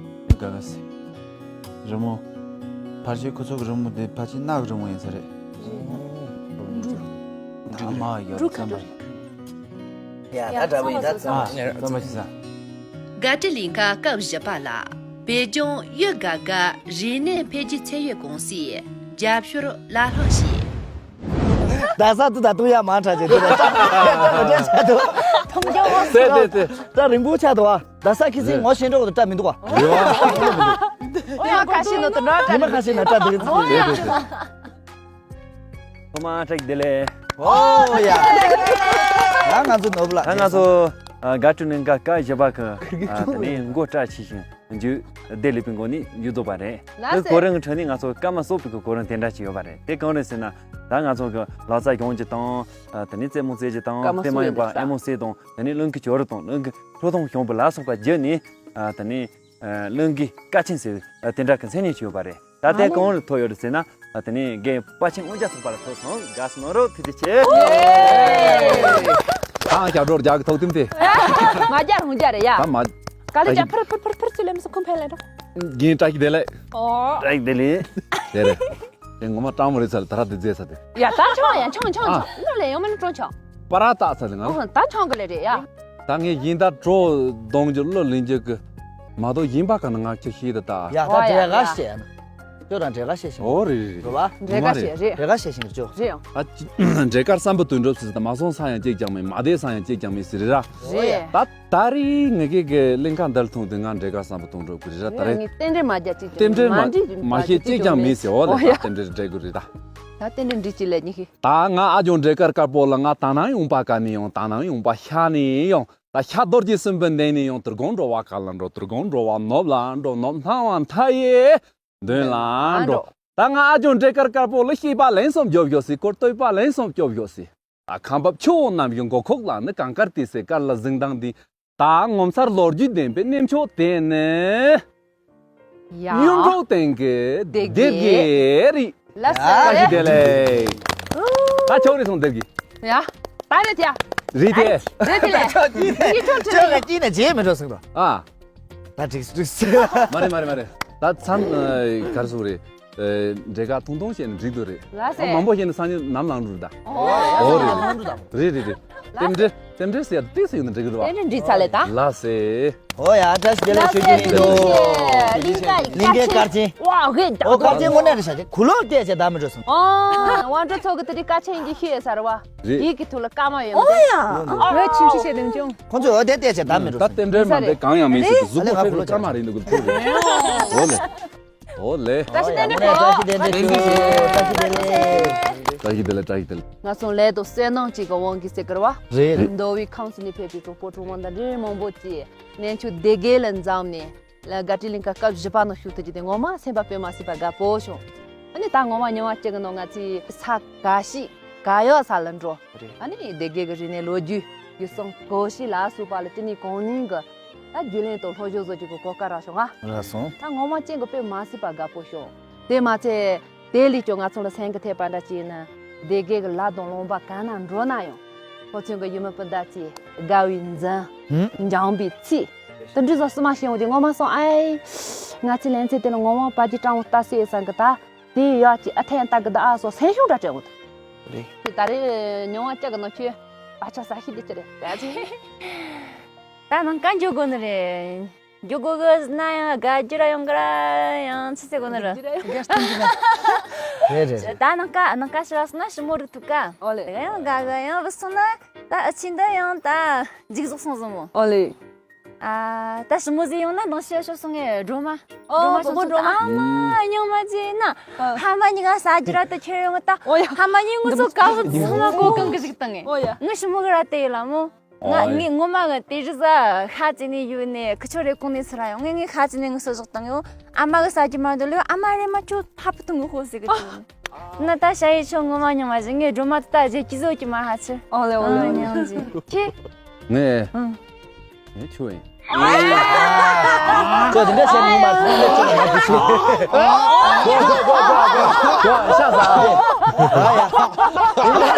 ཡུ་ག་ག་སི། རི་མོ། ཕར་ཕྱོགས་ཁོ་ཚོ་གི་རི་མོ་དེ་ཕལ་ཆེར་ནག་གི་རི་མོ་ཡིན་ས་རེད། ད་མ་ཡོད་བསམ་པ་རེད། ཡ་ད་འདྲ་བོ་ཡིན་ད་ཚང་མ། ཨ་བསམ་པ་ཞིག་ས། དགའ་སྤྲོའི་གླིང་ག་སྐབས་བཞི་པ་ལ་བོད་ལྗོངས་ཡུལ་དགའ་དགའ་རིག་གནས་འཕེལ་རྒྱས་ཚད་ཡོད་ཀུང་སིའི་རྒྱབ་སྐྱོར་ལ་ལྷག་བྱས། ད་ས་དུ་ད་དུ་ཡ་མ་ཁྲ་ཅེ་དུ་ད་ད་ད་ད་ད་ད་ད་རིང་པོ་ཆགས་འདུག་བ། ད་ས་ཁི་སི་ངོ་ཤེས་འགྲོ་གི་ད་མི་འདུག་བ། ཨོ་ཡ་ཁ་ཤས་ནོ་དུ་འགྲོ་ད་ཉི་མ་ཁ་ཤས་ན་ད་དུ་གི་ཨོ་ཡ། ཐོག་མ་ཁྲིག་བདེ་ལེགས། ཨོ་ཡ། ང་ང་ཚོ་ནོར་བུ་ལགས། ད་ང་ཚོ་དགའ་སྤྲོའི་གླིང་ག་སྐབས་བཞི་པ་གི་ད་ནི་མགོ་སྐྲ་ཆེ་ཞིང་མཇུག་བདེ་ལེགས་པའི་སྒོ་ནས་མཇུག་རྫོགས་པ་རེད། ལགས་སོ། གོ་རིམ་ཁྲོད་ནས་ང་ཚོ་སྐར་མ་གསུམ་པའི་གི་གོ་རིམ་དེ་འདྲ་ཞིག་ཡོད་པ་རེད། དེ་གང་རེད་ཟེར་ན་ད་ང་ཚོ་གི་ལག་རྩལ་སྦྱོང་རྒྱུ་དང་ད་ནི་རྩེད་མོ་རྩེ་རྒྱུ་དང་དེ་མ་ཡིན་པ་ཨེ་མོ་རྩེ་དང་ད་ནི་རླུང་གི་ཇོ་རུ་དང་རླུང་གི་ཁྲོ་ཐུང་གཞོང་པོ་ལ་སོགས་པ་བརྒྱུད་ནས་ད་ནི། རླུང་གི་དཀའ་ཆེན་ཟེར་དེ་འདྲ་གི་མཚན་སྙན་ཞིག་ཡོད་པ་རེད། ད་ལྟའི་གང་ལ་ཐོབ་ཡོད་རེད་ཟེར་ན་དེ་ནས་རྒན་དཔའ་ཆེན་དབང་རྒྱལ་ཚོགས་པ་ལ་ཐོབ་སོང་། དགའ་བསུ་གནང་རོགས། ཐུགས་རྗེ་ཆེ། ཨང་རྒྱ་འགྲོར་རྒྱ་གི་ཐོག་ཐིམ་དེ། མ་རྒྱ་རུང་རྒྱ་རེད་ཡ། ད་མ། ག་ལེ་རྒྱ་ཕར་ཕར་ཕར་ཕར་ཚུར་ལེན་མི་སོང་ཁོང་ཕན་ལེན་རོགས། རྒན་བཀྲ་ཤིས་བདེ་ལེགས། ཨོ། བཀྲ་ཤིས་བདེ་ལེགས། དེ་རེད། དེ་ངོ་མ་སྤྲང་མོ་རེད་ཚ་ལ་ད་ར་དེ་རྫས་ཚ་དེ། ཡ་ད་ཆང་ཡ་ཆང་ཆང་ཨ། ཆང་ལོ་ལེ་ཡོང་མ་ནི་སྤྲོ་ཆང་། པ་ར་ཏག་ཚ་ལེ་ང་། ཨོ་ད་ཆང་གི་ལེ་རེད་ཡ། ད་ངས་ཡིན་ད་གྲོ་གདོང་གི་བློ་ལིན་རྒྱུ་གི་མ་གཏོགས་ཡིན་པ་ག་ན་ང་ཁྱི་ཤེས་ད་ད། ཡ་ད་ཨོ་ཡ་དེ་ཡ་ག་ཡ། ཤེས་ན། ཁྱོད་རང་འབྲས་དཀར་བཤད་ཤིང་། ཨོ་རེད་རེད་རེད། རེད་བ། འབྲས་དཀར་བཤད་རེད། འབྲས་དཀར་བཤད་ཤིང་རེད་ཅོ། རེད་ཡང་། ད་ཅི་འབྲས་དཀར་བསམ་པ་དོན་འགྲུབ་ཟེར་ད་མ་སོང་ས་ཡང་གཅིག་ཀྱང་མེད། མ་བསྡད་ས་ཡང་གཅིག་ཀྱང་མེད་ཟེར་རེད་ར། རེད། ད་ད་རེས་ངེད་ཀྱི་གི་གླིང་ཁ་འདིར་ཐོན་དུས་ང་འབྲས་དཀར་བསམ་པ་དོན་འགྲུབ་གི་རེད་ར། ད་རེད། ངས་རྟེན་འབྲེལ་མ་རྒྱག་གཅིག་ཀྱང་རྟེན་འབྲེལ་མ་མ་འགྲིག་མ་བཤད་གཅིག་ཀྱང་མེད་ཟེར། ཨོ་ལེ། ད་རྟེན་འབྲེལ་འགྲིག་གི་རེད་ད། ད་རྟེན་འབྲེལ་འགྲིག་གཅིག་ལས་ཉིན་ཤི། ད་ང་ཨ་ཅོ་འབྲས་དཀར་དཀར་པོ་ལ་ང་ད་ནང་ཡོང་པ་ག་ནས་ཡོང་། ད་ནང་ཡོང་པ་ཤ་ནས་ཡོང་། ད་ཤ་རྡོ་རྗེ་སེམས་དཔའི་གདན་ནས་ཡོང་། དུར་དགོང་འགྲོ་བ་ག་ལ་འགྲོ། དུར་དགོང་འགྲོ་བ་ནོར་ལ་འགྲོ། ནོར་སྣང་བ་མཐའ་ཡས་མདུན་ལ་འགྲོ། ད་ང་ཨ་ཅོ་འབྲས་དཀར་དཀར་པོ་ལ་སྐྱེས་པ་ལན་གསུམ་རྒྱོབ་ཡོད་སྲིད། སྐོར་བསྟོད་པ་ལན་གསུམ་རྒྱོབ་ཡོད་སྲིད། ད་ཁམས་པ་ཆུ་བོ་རྣམས་ཀྱི་མགོ་ཁོག་ལ་ནི་གངས་དཀར་ཏི་སེ་དཀར་ལ་གཟིགས་མདངས་འདི། ད་ངོ་མཚར་ལོ་རྒྱུས་ལྡན་པའི་གནས་མཆོག་དེ་ནི། ཡ། གཡུ་འབྲུག་སྟེང་གི་སྡེ་དགེ་རེད། ལགས་སོ། བཀྲ་ཤིས་བདེ་ལེགས། ད་ཁྱོད་རེད་སོང་སྡེ་དགེ། ཡ། ད་རེད་ཡ། རེད་དེ། རེད་དེ་ལས། ཁྱོད་ཀྱིས་ནས་ཁྱོད་ཀྱིས་ནས་རྗེས་མི་འགྲོ་སོང་དོ། ཨ། ད་འགྲིག་འགྲིག་མ་རེད་མ་རེད་མ་རེད། ད་མཚམས་ག་རེ་ཟེར་དགོས་རེད། འབྲས་དཀར་ཐུང་ཐུང་བཤད་ནས་འགྲིག་འདུག་རེད། ལགས་སེ། མང་པོ་བཤད་ནས་སང་ཉིན་ནམ་ལངས་འགྲོ་རེད་ད། ཨོ་རེད་རེད། རེད་རེད་རེད། རྟེན་འབྲེལ་རྟེན་འབྲེལ་ཟེར་ཏིག་ཙམ་ཡོད་ན་འགྲིག་གི་རེད་བ། རྟེན་འབྲེལ་འགྲིག་ཚར་ལེ་ད། ལགས་སེ། ཨོ་ཡ་བཀྲ་ཤིས་བདེ་ལེགས། ལགས་སེ། ཆོས་ཀྱི་ཡིན་འདུག་གླིང་ག་གླིང་གའི་དཀར་ཆེན། ཝ་ཝེ་ད། ཨོ་དཀར་ཆེན་དངོས་གནས་རེད་ཤག་ཁུ་ལོ་བལྟས་བྱས་ད་མི་འགྲོ་སོང་། ཨོ་དབང་གྲགས་ཚོ་གི་དེ་རིང་དཀར་ཆེན་གྱི་ཤེས་ས་རེད་བ། རེད། ཡིད་ཀྱི་ཐུགས་ལ་སྐར་མ་ཡོད་ཨོ་ཡ། ཨོ་ཁྱིམ་གཞིས་བཤད་དེ་མི་བྱུང་། ཁོང་ཚོས་ཨོ་དེ་བལྟས་བྱས་ད་མི་འགྲོ་ད། སོང་། རྟེན་འབྲེལ་མ་འདྲེས་གང་ཡང་མེད་ཟེར་གི་གཟུགས་པོ་ཕལ་ཆེར་སྐར་མ་རེད་འདུག་གི་ཐུག་རེད། ཨོ་ལེ། ཨོ་ལེ། བཀྲ་ཤིས་བདེ་ལེགས། བཀྲ་ཤིས་བདེ་ལེགས། བཀྲ་ཤིས་བདེ་ལེགས། བཀྲ་ཤིས་བདེ་ལེགས། བཀྲ་ཤིས་བདེ་ལེགས། ང་ཚོ་ལས་དང་བསོད་ནམས་གཅིག་གི་དབང་གིས་ཟེར་གི་རེད་བ། རེད། མདོ་དབུས་ཁམས་གསུམ་ནས་ཕེབས་པའི་གྲོགས་པོ་གྲོགས་མོ་དང་འབྲེལ་མང་པོ་གྱིས་གནས་མཆོག་སྡེ་དགེ་ལ་འཛོམས་ནས་ལ་དགའ་སྤྲོའི་གླིང་ག་སྐབས་བཞི་པ་ནང་ཞུགས་ཐུབ་རྒྱུ་དེ་ངོ་མ་སེམས་པ་དཔེ་མ་སྲིད་པ་དགའ་པོ་བྱུང་། ཨ་ནི་ད་ངོ་མ་ཉི་མ་གཅིག་གི་ནང་ང་ཚོས་ས་ག་ཤི་ག་ཡོད་ས་ལ་འགྲོ། རེད། ཨ་ནི་སྡེ་དགེ་གི་རིག་གནས་ལོ་རྒྱུས་རྒྱུ་གསུམ་གོམས་གཤིས་ལ་སོགས་པ་ལ་དེ་ནས་གང་ནུས་ཀྱི་ད་རྒྱུས་ལོན་དང་སློབ་སྦྱོང་བཟོ་རྒྱུ་གི་གོ་སྐབས་རག་བྱུང་ང་། རག་སོང་། ད་ངོ་མ་ཅན་གྱི་དཔེ་མ་སྲིད་པ་དགའ་པོ་བྱུང་། དེ་མ་ཚད་དེ་ལས་ཀྱང་ང་ཚོ་ལ་སེམས་ཀྱི་ཐད་པ་འདྲ་ཅིག་ཡིན་ན་སྡེ་དགེ་གི་ལ་དང་ལུང་པ་གང་ན་འགྲོ་ན་ཡང་ཁོ་ཚོའི་གི་ཡུལ་མི་སྤུན་ཟླ་ཚོས་དགའ་བའི་འཛུམ། ཧུམ། འཇམ་པའི་ཚིག་དེ་འདྲ་བཟོ་སྲིད་མ་ཤེས་འོང་དེ་ངོ་མ་སོང་ཨའི། ང་ཚོའི་ལན་ཚེ་དེ་ལ་ངོ་མ་བ་ཅི་སྤྲང་བོ་ལྟ་སྲིད་བསམ་གི་ད། དེ་ཡག་ཅིག་ཨ་ཐན་ལྟ་གི་ད་ཨ་སོ་སེམས་ཤུགས་འདྲ་སྤྲད་འོང་། རེད། དེ་ད་རེས་མྱོང་བ་སྐྱག་གི་ནོ་ཁྱོད་བ་ཆ་ས་ཤི་དེ་ཅི་རེད་ད་ཅི། ད་ནང་ཀ་འཇུག་དགོ་ནི་རེད། འཇུག་དགོ་གི་ན་ཡང་དགའ་རྒྱུ་ར་ཡོང་གི་ར་ཡང་ཚི་ཚི་དགོ་ནི་རེད། རེད་རེད། ད་ནང་ཀ་ནང་ཀ་ཤི་བ་སོང་ན་ཞི་མོ་རིག་ཐུབ་ཀ་ཨོ་ལེ། ཡང་དགའ་གི་ཡང་བུ་སོང་ན་ད་ཨ་ཆི་འདི་ཡང་ད་འཇིག་ཟོག་སོང་ཟིག་མོ། ཨོ་ལེ། ཨ། ད་ཞི་མོ་ཟིག་ཡོང་ན་ནང་ཤི་ཤོ་སོང་ངས་སྒྲོལ་མ། ཨོ་སྒྲོལ་མ་བུ་མོ་སྒྲོལ་མ། ཨ་མ་སྙིང་མ་རྗེ་ན། ཨ། ཕ་མ་གཉིས་ཀ་ཟ་རྒྱུ་ར་ད་ཁྱེར་ཡོང་ད། ཨོ་ཡ། ཕ་མ་གཉིས་ངུ་ཚོ་དཀའ་བོ་ཚང་མ་གོ་གང་གི་ཟིག་བཏང་ངས། ཨོ་ཡ། ངའི་ཞི་མོ་གི་ར་དེ་ཡིན་ལ་མོ། ང་ཨོ་ཡ། ངའི་ངོ་མ་གི་དེ་རི་ཟ་ཤ་ཅི་ནས་ཡོད་ནས་ཁི་ཆོ་རེ་གོང་ནས་ཚུར་ར་ཡོང་ངས་ངའི་ཤ་ཅི་ནས་ངུ་སོ་ཟོག་བཏང་ཡོང་། ཨ་མ་གི་ཟ་རྒྱུ་མ་འདོད་ལོས་ཨ་མ་རེ་མ་ཁྱོད་ཕ་བུ་དུ་ངུ་ཧོ་ཟིག་གི་དུ། ན་ད་ཤ་ཡི་ཆོ་ངོ་མ་ཉོ་མ་ཟིག་ངའི་སྒྲོལ་མ་ད་ད་རྗེ་ཀི་ཟོ་ཀི་མ་ཧ་ཆི། ཨོ་ལེ་ཨོ་ལེ། ཨ་ཉོ་ཟིག་ཁྱེད། ངས། ཨང་། ངས་ཁྱོད་ཡིན། ཁྱོད་དེ་འདྲ་བཤད་མི་མ་སོང་ངས་ཁྱོད་ལ་མ་གི་ཤི། ཤ་ཟ།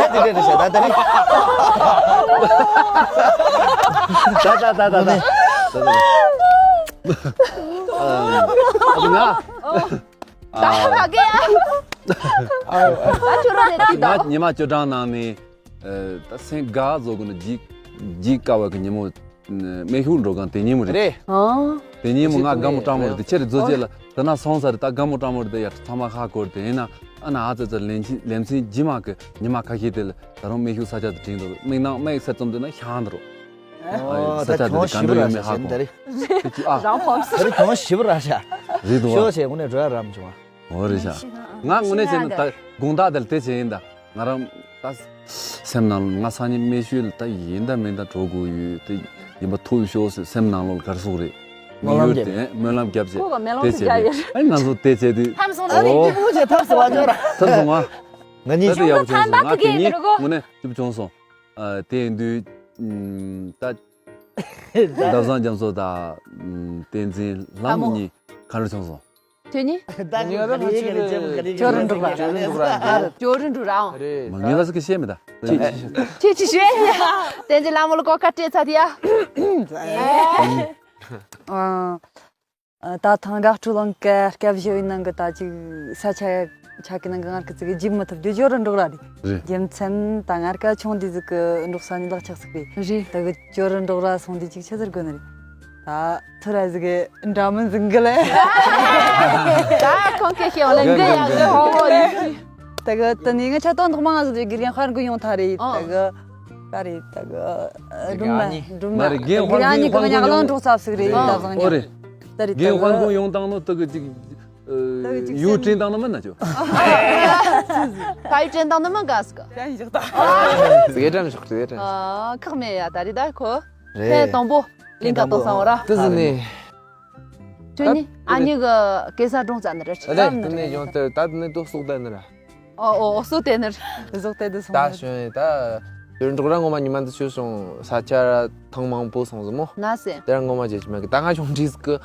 དེ་འདྲ་རེད་ཤག་ད་ད་རེད། ད་ད་ད་ད་ད། ཨ་ང་། ད་ཧ་མ་གི་ཡ། ད་ཁྱོད་རང་ནས་དེ་ད། ང་ཉི་མ་བཅུ་གྲངས་ནང་ནས། ད་སེམས་དགའ་བཟོ་དགོས་ན་ལྗིད་ལྗིད་དཀའ་བ་གི་ཉིན་མོ། སྨན་ཤུགས་འགྲོ་གང་དེ་ཉིན་མོ་རེད། རེད། ཨང་། དེ་ཉིན་མོ་ང་དགའ་མོ་སྤྲང་མོ་རེད་དེ་ཁྱེད་རེ་རྫོ་རྗེས་ལ་དེ་ན་སོང་ས་རེད། ད་དགའ་མོ་སྤྲང་མོ་རེད་དེ་ཡ་ཚང་མ་ཧ་གོ་རེད་དེ་ཡིན་ན་ཨ་ན་ཨ་ཙི་ཙི་ལེམ་ཆིན་ལེམ་ཆིན་ཇི་མ་གི་ཉི་མ་ཁ་ཤས་དེ་ལ་ད་རུང་སྨན་ཤུགས་ས་ཆ་དེ་དྲན་འདུག་མིག་ནང་མིག་སེར་ཙམ་དེ་ན་ཤང་འདུག་ཨོ་ད་ད་ཁྱོད་ཞིབ་ར་ཤ་ད་རེད། ཁྱོད་ཞིབ་ར་ཤ། རེད་དོ། ཤོག་ཆེ་དངོས་གནས་འགྲོ་ཡ་རམ་བྱུང་བ། ཨོ་རེད་ཤག་ང་དངོས་གནས་བྱས་ན་ད་དགོང་དག་དེར་དེ་བྱས་ཡིན་ད། ང་རང་ད་སེམས་ནང་ལ་ང་སང་ཉིན་སྨན་ཤུལ་ད་ཡིན་ད་མིན་ད་འགྲོ་དགོས་ཡོད་དེ་ཡིན་པ་ཐུག་ཤོག་ཟེར་སེམས་ནང་ལོགས་གར་སོགས་རེད། སྨོན་ལམ་རྒྱབ། དེ་སྨོན་ལམ་རྒྱབ་བྱས། ཁོ་ག་སྨོན་ལམ་དེ་བྱས་ཏེ་ཨ་ནི་ང་ཚོ་དེ་བྱས་ཏེ་ཐམ་སོང་ད་ཨོ་ཐམ་སོང་བ་ཅོ་ར་ཐམ་སོང་ང་། ང་གཉིས་ད་དེ་ཡག་པོ་བྱུང་སོང་ང་དེ་གཉིས་དངོས་གནས་ཅིག་བྱུང་སོང་། དེ་ཡིན་དུས་ད། ཟླ་བཟང་རྒྱ་མཚོ་དང་བསྟན་འཛིན་ལྷ་མོ་གཉིས་ག་འདྲ་བྱུང་སོང་། ཁྱོད་གཉིས། ད་ངས་ད་ང་ཚོའི་ཁྱོད་རང་འགྲོ་ག་ཁྱོད་རང་འགྲོ་ག་ཁྱོད་རང་འགྲོ་ར་ཨང་། རེད། མ་ངས་ད་སུ་གི་བཤད་མེད་ད། ཁྱེད་ཀྱིས་བཤད་ཡ། བསྟན་འཛིན་ལྷ་མོ་ལ་གོ་ཁ་སྤྲད་ཚར་དེ་ཡ། ཨ། ད་ཐང་དགའ་སྤྲོ་ལང་ཀ་སྐབས་བཞི་བའི་ནང་གི་ད་ཅིག་ས་ཆ་ཆ་གི་ནང་གི་ངར་ཀི་ཙི་གི་འཇིབ་མི་ཐུབ་རྒྱུ་ཇོ་རུ་འགྲོགས་ར་རེད། རེད། རྒྱུ་མཚན་ད་ངར་ཀ་ཆུང་དུས་ཟིག་གི་འགྲོགས་ས་ནི་ལག་ཆགས་ཟིག་པས། རེད། ད་གི་ཇོ་རུ་འགྲོགས་ར་སོང་དུས་ཅིག་ཆི་ཟེར་དགོས་ནི་རེད། ད་ཐུ་ར་ཟིག་གི་འདྲ་མིན་ཟིག་གི་ལེ། ད་ཁོང་གི་ཤེས་བ་ལེ་འགི་ཡ་གི་ཧོ་ཧོ་ཡི། ད་གི་ད་ནི་ང་ཆ་ཏོན་ཐོག་མ་ང་ཟིག་གི་དགེ་རྒན་ཧར་གི་ཡོང་ཐ་རེད། ད་གི་ཀ་རེད། ད་གི་སྒྲུང་མ་སྒྲུང་མ་རེད། རྒན་ཧར་གི་ཡོང་ཐ་ང་གླང་གྲོགས་ཚབ་ཟིག་རེད། ད་ཟང་ཉི་ད་རེད། ད་རྒན་ཧར་གི་ཡོང་ཐང་ནོ་ད་གི་ཅིག་ཡུ་དྲན་དང་ནི་མིན་ན་ཅོ། ད་ཡུ་དྲན་དང་ནི་མིན་ག་ཟིག་ག་ཟིག་ག་དྲན་ཤོག་དྲན་ཤོག་དྲན་ཤོག་ཁག་མེད་ཡ། ད་རེད། ད་ཁོ་ཐེངས་དང་པོ་ལིང་ག་ཏོ་སང་བ་ར། ཏི་ཟི་ནི། ཁྱོད་ནི་ཨ་ནི་གི་གེ་སར་སྒྲུང་རྩ་ནི་རེད། ཨ་ལེ་ཏི་ནི་ཡོང་ཏི་ད་ཏི་ནི་ཏོ་སོག་ཏི་ནི་ར། ཨོ་ཨོ་ཨོ་སོག་ཏི་ནི་ར། ཟོག་ཏི་ཏི་སོང་ད་ནི་ར། ཞོན་ད་དོན་གྲོགས་ར་ངོ་མ་ཉི་མ་འདི་ཆོས་སོང་ས་ཆ་ར་ཐང་མང་པོ་སོང་ཟི་མོ། ན་སེ། དེ་ར་ངོ་མ་བརྗེད་ཀྱི་མེད་གི། ད་ང་ཆུང་འདྲིས་གི་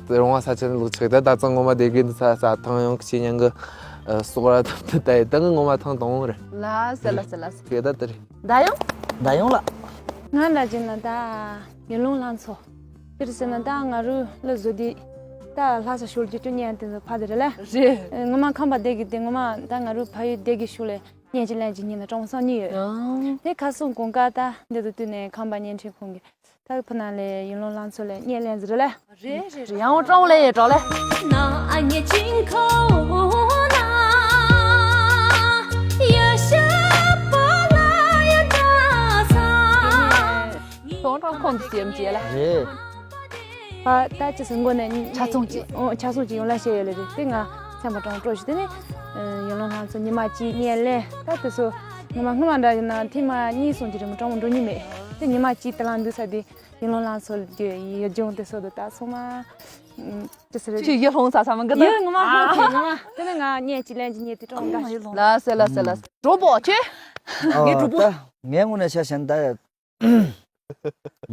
དེ་རོང་བ་ས་ཆ་ནི་ལུག་ཆག་ད་ད་ཚང་ངོ་མ་དེ་གི་འདི་ས་ས་ཐང་ཡོང་གི་ཆེ་ཉང་གི་སོག་ར་ད་ད་ད་ད་ངི་ངོ་མ་ཐང་དང་ར། ལ་སེ་ལ་སེ་ལ་སེ། དེ་ད་དེ་རེད། ད་ཡོང་། ད་ཡོང་ལ། ང་འདྲ་བྱས་ན་ད་ཡུལ་ལུང་ལྷ་མཚོ། དེར་ཟེར་ན་ད་ང་རུ་ལ་བཟོ་དུས་ད་ལྷ་ས་ཤོར་རྒྱུ་ཅུ་ཉན་དེ་ཚོ་ཕ་དེ་རེད་ལ། རེད། ངོ་མ་ཁམས་པ་སྡེ་གི་དེ་ངོ་མ་ད་ང་རུ་ཕ་ཡུལ་སྡེ་གི་ཤུལ་ལ་ཉན་གཅིག་ལན་གཅིག་ཉན་ན་གྲོང་སང་གཉིས་ཡོད། ཨང་། དེ་ཁ་སང་གོང་ཀ་ད་འདི་དུ་དུས་ནས་ཁམས་པ་བརྙན་འཕྲིན་ཁང་གི་ད་ཕུ་ན་ལས་ཡུལ་ལུང་ལྷ་མཚོ་ལས་ཉན་ལན་ཟེར་རེད་ལ། རེད་རེད་རེད། ཡང་ཀྲོང་ལེ་ཡེ་ཀྲོ་ལེ། ཀྲོང་ཀྲོང་ཁོང་དུ་སེམས་ཅེ་ལ། རེད། ཕ་ད་ཅི་སུ་མགོ་ནས་ཆ་ཚང་ཅི་ཨོ་ཆ་ཚང་ཅི་ཡོང་ལ་བཤད་ཡོད་ལེ་རེད། དེ་ང་སེམས་པ་ཀྲོང་ཀྲོ་ཞུ་དེ་ནས་ཡུལ་ལུང་ལྷ་མཚོ་ཉི་མ་གཅིག་ཉན་ལེ། ད་དེ་སུ་ངོ་མ་སྔོན་མ་འདྲ་ཡིན་ན་ཐེངས་མ་གཉིས་སོང་ཅི་རེད་མ་ཀྲོང་འགྲོ་ཉི་མེད། དེ་ཉི་མ་གཅིག་དེ་ལ་འདུག་ས་དེ། ཡུལ་ལུང་ལྷ་མཚོ་ལ་ཡུལ་ལྗོངས་དེ་སོ་དུ་ད་སོང་མ། ཅི་ཟེར་རེད། ཁྱོད་ཡུལ་ལྷུང་ས་ས་མི་འགི་ད། ཡུལ་ངོ་མ་ལྷུང་ཁྱེད་ངོ་མ། དེ་ནི་ང་བརྙན་གཅིག་ལན་གཅིག་བརྙན་དེ་ཀྲོང་འགའ་ཞིག་ལྷུང་། ལ་སེ་ལ་སེ་ལ་སེ། གྲོགས་པོ་ཁྱོད། ངའི་གྲོགས་པོ། ངའི་ངོ་ནས་ཆ་བཞག་ན་ད་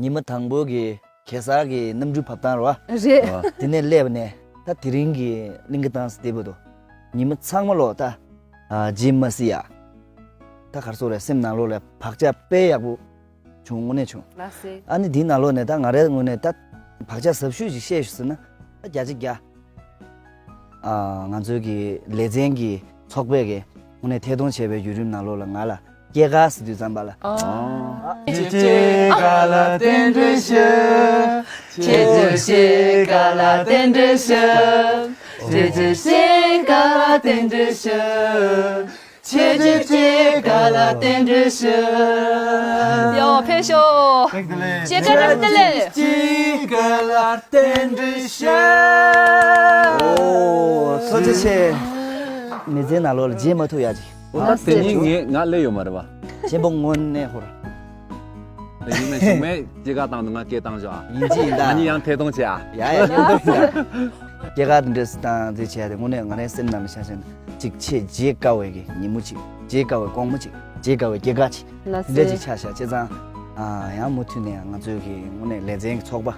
ཉི་མ་དང་པོ་གི་གེ་སར་གི་གནམ་གྲུ་བབས་སྟངས་རེད་བ། རེད། དེ་ནས་སླེབས་ནས་ད་དེ་རིང་གི་གླིང་ག་ཏང་སི་དེ་བོ་དོ། ཉི་མ་ཚང་མ་ལོ་ད། རྗེས་མ་སྲིད་ཡ། ད་གར་སོག་རེད་སེམས་ནང་ལོགས་ལ་བག་ཆགས་དཔེ་ཡག་པོ་བྱུང་དངོས་གནས་བྱུང་། ལགས་སེ། ཨ་ནི་འདིའི་ནང་ལོགས་ནས་ད་ང་རའི་ངོས་ནས་ད་བག་ཆགས་ཟབ་ཤོས་ཅིག་བཤད་ཞུ་ཟེར་ན་ད་བརྒྱ་ཆ་བརྒྱ། ཨ་ང་ཚོའི་གི་ལེ་ཚན་གི་ཚོགས་པས་གི་དངོས་གནས་ཐད་གཏོང་བྱས་པའི་བརྒྱུད་རིམ་ནང་ལོགས་ལ་ང་ལ་སྐྱེས་སྐར་ཟེར་དུས་ཙམ་པ་ལ། ཨ། ཁྱེད་ཀྱི་སྐྱེས་སྐར་ལ་རྟེན་འབྲེལ་ཞུ། ཁྱེད་ཀྱི་སྐྱེས་སྐར་ལ་རྟེན་འབྲེལ་ཞུ། ཁྱེད་ཀྱི་སྐྱེས་སྐར་ལ་རྟེན་འབྲེལ་ཞུ། ཁྱེད་ཀྱི་སྐྱེས་སྐར་ལ་རྟེན་འབྲེལ་ཞུ། ཡོ་ཕེབས་ཤོག་སྐྱེས་སྐར་རབ་བདེ་ལེགས། སྐྱེས་སྐར་ལ་རྟེན་འབྲེལ་ཞུ། ཨོ་ཐུགས་རྗེ་ཆེ། མི་ཚེ་ནང་ལོགས་ལ་བརྗེད་མ་ཐུབ་ཡ་ཅིག་འོ་ད་དེ་ཉིན་ངས་ང་སླེབས་ཡོད་མ་རེད་བ། ཆེན་པོ་དངོས་གནས་ཧོར། ད་ཡིན་ན་ཞུགས་མེད་སྐྱེས་སྐར་བཏང་དུས་ང་སྐད་བཏང་བཞག་ཡིན་གཅིག་ཡིན་ད། ང་གཉིས་ཡང་ཐད་གཏོང་བྱེད་ཨ། ཡ་ཡ་ཉན་འདུག་ཡ། སྐྱེས་སྐར་འདི་འདྲ་སི་བཏང་རྩིས་བྱས་ཏེ་དངོས་གནས་ང་རའི་སེམས་ནང་ལ་ཆ་བཞག་ན་གཅིག་ཆེས་བརྗེད་དཀའ་བའི་གི་ཉིན་མོ་གཅིག་བརྗེད་དཀའ་བའི་དགོང་མོ་གཅིག་བརྗེད་དཀའ་བའི་སྐྱེས་སྐར་གཅིག་ལ་འདི་འདྲ་སེ་གཅིག་ཆ་བཞག་བྱས་ཙང་། ཡང་མུ་མཐུད་ནས་ང་ཚོའི་གི་དངོས་གནས་ལེ་ཚན་གི་ཚོགས་པ་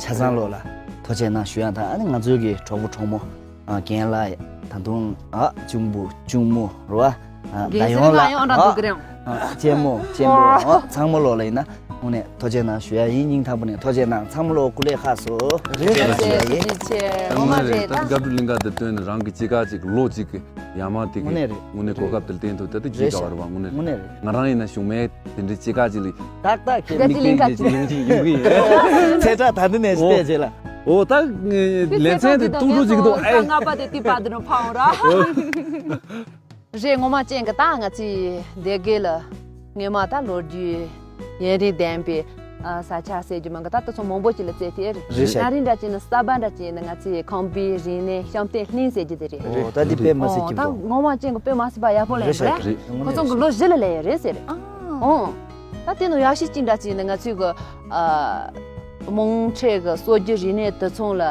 ཆ་ཚང་ལོག་ལ་ཐུགས་རྗེ་གནང་ཞུ་ཡ་དང་ཨ་ནི་ང་ཚོའི་གི་གྲོགས་པོ་གྲོགས་མོ། རྒན་ལགས་ད་དུང་ཨ་གཅུང་པོ་གཅུང་མོ་རུ་ཨ་རྒན་ད་ཡོང་ལ་ཨ་གཅེན་མོ་གཅེན་པོ་ཨ་ཚང་མ་ལོག་ལ་ཡིན་ན་དངོས་གནས་ཐུགས་རྗེ་གནང་ཞུ་ཡ་ཡིན། སྙིང་ཐག་པ་ནས་ཐུགས་རྗེ་གནང་ཚང་མ་ལོག་སྐུ་ལས་ཁག་སོ། རེད་རེད་རེད་རེད། ད་ངོ་མ་རེད་ད་སྐབས་དེ་གླིང་ག་དེ་བཏོན་ནས་རང་གི་སྐྱེས་སྐར་ཅིག་ལོ་གཅིག་གི་ཡ་མ་དེ་གི་དངོས་གནས་རེད། དངོས་གནས་གོ་སྐབས་དེ་ལ་བརྟེན་ཐུབ་ད་དེ་རྒྱུས་དགའ་བ་རེད་བ་དངོས་གནས་རེད། ང་རང་ཡིན་ན་ཞུགས་མེད། དེ་འདྲའི་སྐྱེས་སྐར་ཅིག་ལ་ཏག་ཏག་ཁྱེད་ད་དེ་གླིང་ག་ཅིག་ཡོང་གི་ཡོང་གི་ཡིན། ཚེ་ཁྲ་ད་འདི་ནས་བལྟས་རྗེས་ལ། འོ་ད་ལེ་ཚན་དེ་ཏུང་ཀྲུའུ་ཅིག་འདུག་ཨེ། ལྔ་པ་དེ་ཏི་པ་དེ་ནོ་ཕའོ་ར། རེད་ངོ་མ་ཅན་གི་ད་ང་ཚི་སྡེ་དགེ་ལ་ངེ་མ་ད་ལོ་རྒྱུས་ཡན་རིང་ལྡན་པའི་ས་ཆ་ཟེར་རྒྱུ་མང་གི་ད་ཏི་ཚོ་མང་པོ་ཅིག་ལ་བཙལ་ཏེ་རེད། རེད་ཤག་ད་རིང་འདྲ་ཅིག་ནི་གསར་པ་འདྲ་ཅིག་ནི་ང་ཚི་ཁམས་པའི་རིག་གནས་བཤམས་སྟོན་གླིང་ཟེར་རྒྱུ་དེ་རེད། འོ་ད་འདི་དཔེ་མ་སྲིད་ཀྱི་འདུག་ད་ངོ་མ་ཅན་གི་དཔེ་མ་སྲིད་པ་ཡག་པོ་ལས་རེད་ཤག་རེད། ཁོ་ཚོ་གི་ལོ་བཞི་ལ་ལས་ཡོད་རེད་ཟེར། ཨོ། ད་དེ་ནང་ཡག་ཤོས་ཅིག་འདྲ་ཅིག་ནི་ང་ཚོའི་གི་ཨ། རྨོངས་ཆེ་གི་སྲོལ་རྒྱུན་རིག་གནས་དེ་ཚོ་ལ་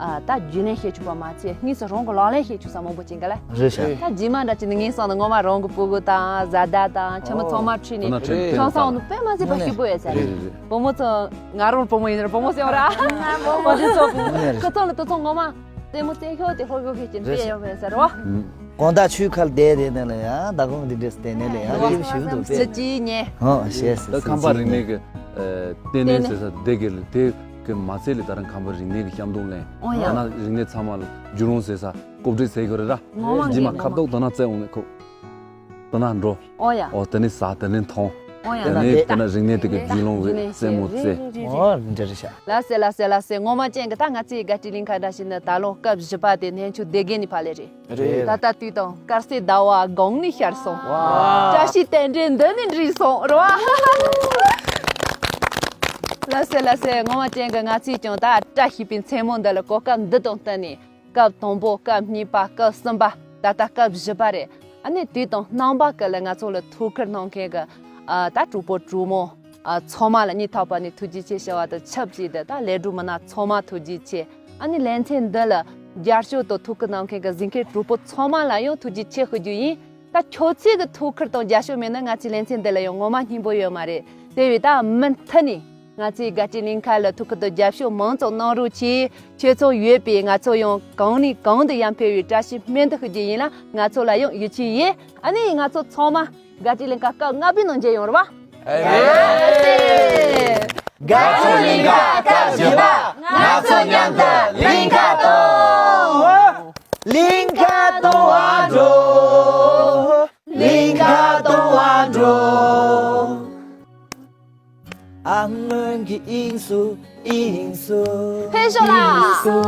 ཨ། ད་རྒྱུས་ལོན་བྱེད་ཆོག་པ་མ་ཚད་དངོས་སུ་རང་གི་ལག་ལེན་བྱེད་ཆོག་ས་མང་པོ་ཅིག་འགའ་ལ། རེད་ཤག་ད་རྗེས་མ་འདྲ་ཅིག་ནི་ངའི་བསམ་ན་ངོ་མ་རང་གི་སྤུ་གུ་དང་བཟའ་ཟླ་དང་ཁྱིམ་མི་ཚང་མ་ཁྲིད་ནས་ཁྱིམ་ཚང་ནང་དཔེ་མ་སྲིད་པ་སྐྱིད་པོ་ཡོད་ས་རེད། བུ་མོ་ཚོ་ང་རང་བུ་མོ་ཡིན་ན་བུ་མོ་སེམས་ར། བུ་མོ་ཚོ་ཁོ་ཚོ་ལ་དེ་ཚོ་ངོ་མ། ལྟད་མོ་བལྟས་ཤོག་དེ་ལྷོད་ཤོག་ཁེ་ཅིན་དཔེ་ཡོད་མེད་ཟེར་བ། དགོང་དག་ཆུའི་ཁར་བསྡད་བསྡད་ནས་ལ་ཡང་ཟླ་གོང་འདི་འདྲས་བསྡད་ནས་ལ་ཡང་སྐྱིད་པོ་ཞིག་འདུག་ཟེར། སི་ཅི་ཉེ། ཧོ་ཤེས་སི། ད་ཁམས་པ་རིག་གནས་ཀྱི་ལྟེ་གནས་ཟེར་ས་དེ་གི་ལ་དེ་གི་མ་ཚད་ལ་ད་རང་ཁམས་པ་རིག་གནས་ཀྱི་བཤམས་སྟོན་ལེན། ཨོ་ཡ། ད་ན་རིག་གནས་ཚང་མ་ལ་བསྒྱུར་རུང་ཟེར་ས་གོ་སྒྲིག་ཟེར་གི་རེད་ར། ངོ་མ་རྗེས་མ་ངོ་མ་ཁ་བཏོག་ད་ན་བཙལ་འོང་ནས་ཁོ། ད་ན་འགྲོ། ཨོ་ཡ། ཨོ་དེ་ནས་ཟ་དེ་ནས་འཐུང་། ཨོ་ཡ། དེ་ནས་དེ་ན་རིག་གནས་དེ་གི་རྒྱུས་ལོན་བས་རྩེད་མོ་རྩེ། ཨོ་འདྲ་རེད་ཤག་ལ་སེ་ལ་སེ་ལ་སེ། ངོ་མ་ཅན་གི་ད་ང་ཚོའི་དགའ་སྤྲོའི་གླིང་ཁ་འདྲ་ཞིག་ནི་ད་ལོ་སྐབས་བཞི་པ་དེ་གནས་མཆོག་སྡེ་དགེ་ནས་ཕར་ལས་རེད། རེད། ད་ལྟ་དུས་དང་དཀར་གསལ་ཟླ་བ་གང་ནས་ཤར་སོང་། ཝ། བཀྲ་ཤིས་རྟེན་འབྲེལ་འདི་ནས་འགྲིག་སོང་རེད་བ། ལ་སེ་ལ་སེ། ངོ་མ་ཅན་གི་ང་ཚོས་ཀྱང་ད་བཀྲ་ཤིས་པའི་མཚན་མོ་འདི་ལ་གོ་སྐབས་འདི་དང་བསྟུན་ནས། སྐབས་དང་པོ། སྐབས་གཉིས་པ། སྐབས་གསུམ་པ། ད་ལྟ་སྐབས་བཞི་པ་རེད། ཨ་ནི་དུས་དང་རྣམ་པ་ཀུན་ལ་ང་ཚོ་ལ་ཐུགས་ཁུར་གནང་མཁན་གྱི་ཨ་ད་གྲོགས་པོ་གྲོགས་མོ་ཨ་ཚང་མ་ལ་སྙིང་ཐག་པ་ནས་ཐུགས་རྗེ་ཆེ་ཞུ་བ་དང་ཆབས་ཅིག་ཏུ། ད་ལས་སྒྲུབ་མི་སྣ་ཚང་མ་ཐུགས་རྗེ་ཆེ། ཨ་ནི་ལེ་ཚན་འདི་ལ་རྒྱབ་སྐྱོར་དང་ཐུགས་ཁུར་གནང་མཁན་གྱི་གཟིགས་མཁན་གྲོགས་པོ་ཚང་མ་ལ་ཡང་ཐུགས་རྗེ་ཆེ་ཞུ་རྒྱུ་ཡིན། ད་ཁྱོད་ཚོའི་གི་ཐུགས་ཁུར་དང་རྒྱབ་སྐྱོར་མེད་ན་ང་ཚོའི་ལེ་ཚན་འདི་ལ་ཡང་ངོ་མ་སྙིང་པོ་ཡོད་མ་རེད། དེ་བས་ད་མུ་མཐུད་ནས་ང་ཚོའི་དགའ་སྤྲོའི་གླིང་ཁ་ལ་ཐུགས་ཁུར་དང་རྒྱབ་སྐྱོར་མང་ཙམ་གནང་རོགས་གྱིས། ཁྱོད་ཚོ་ཡོད་པས་ང་ཚོ་ཡང་གང་ནས་གང་དུ་ཡར་འཕེལ་བའི་བཀྲ་ཤིས་སྨོན་འདུན་ཞུ་རྒྱུ་ཡིན་ལ། ང་ཚོ་ལ་ཡང་ཡིད་ཆེས་ཡོད། ཨ་ནི་ང་ཚོ་ཚང་མ་དགའ་སྤྲོའི་གླིང་ཁ་སྐབས་ལྔ་པའི་ནང་མཇལ་ཡོང་རེད་བ། ཨེ། དགའ་སྤྲོའི་གླིང་ཁ་སྐབས་བཞི་པ། ང་ཚོ་མཉམ་དུ་གླིང་ཁ་གཏོང་། གླིང་ཁ་གཏོང་བར་འགྲོ། གླིང་ཁ་གཏོང་བར་འགྲོ། ཨ་སྔོན་གྱི་དབྱིངས་སུ་དབྱིངས་སུ། ཕེབས་ཤོག་ལ། དབྱིངས་སུ།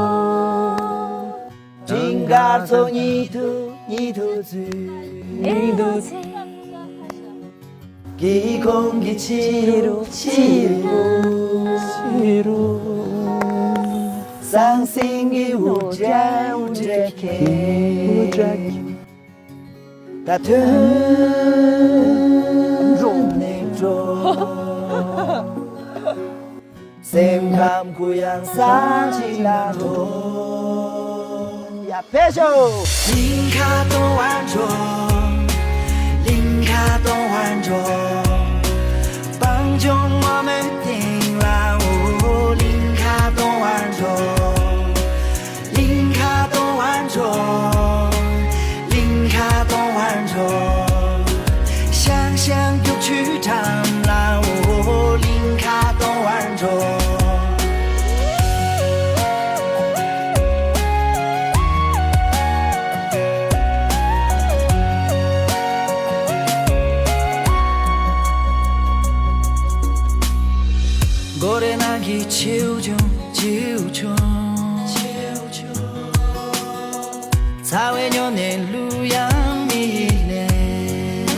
སྤྲིན་དཀར་ཚོགས་གཉིད་དུ་གཉིད་དུ་ཚུད། གཉིད་དུ་ཚུད། སྒེའུ་ཁུང་གི་ཕྱི་རུ་ཕྱི་རུ། ཕྱི་རུ། ཟང་ཟིང་གི་འུར་སྒྲ་འུར་སྒྲ་ཁྱེར། འུར་སྒྲ་ཁྱེར། ད་ཐོན་འགྲོ་ནས་འགྲོ། སེམས་ཁམས་གུ་ཡངས་ས་གཅིག་ལ་འགྲོ། ཡ་ཕེབས་ཤོག་གླིང་ཁ་གཏོང་བར་འགྲོ། གླིང་ཁ་གཏོང་བར་འགྲོ། སྤང་ལྗོངས་ངོ་མའི་སྟེང་ལ་འོ། གླིང་ཁ་གཏོང་བར་འགྲོ། གླིང་ཁ་གཏོང་བར་འགྲོ། གླིང་ཁ་གཏོང་བར་འགྲོ། ཤང་ཤང་རྒྱུག་ཆུའི་འགྲམ་ལ་འོ། གླིང་ཁ་གཏོང་བར་འགྲོ། སྒོ་རའི་ནང་གི་བྱིའུ་ཆུང་བྱིའུ་ཆུང་། ཚ་བའི་སྨྱུག་ནས་གླུ་དབྱངས་མི་ལེན།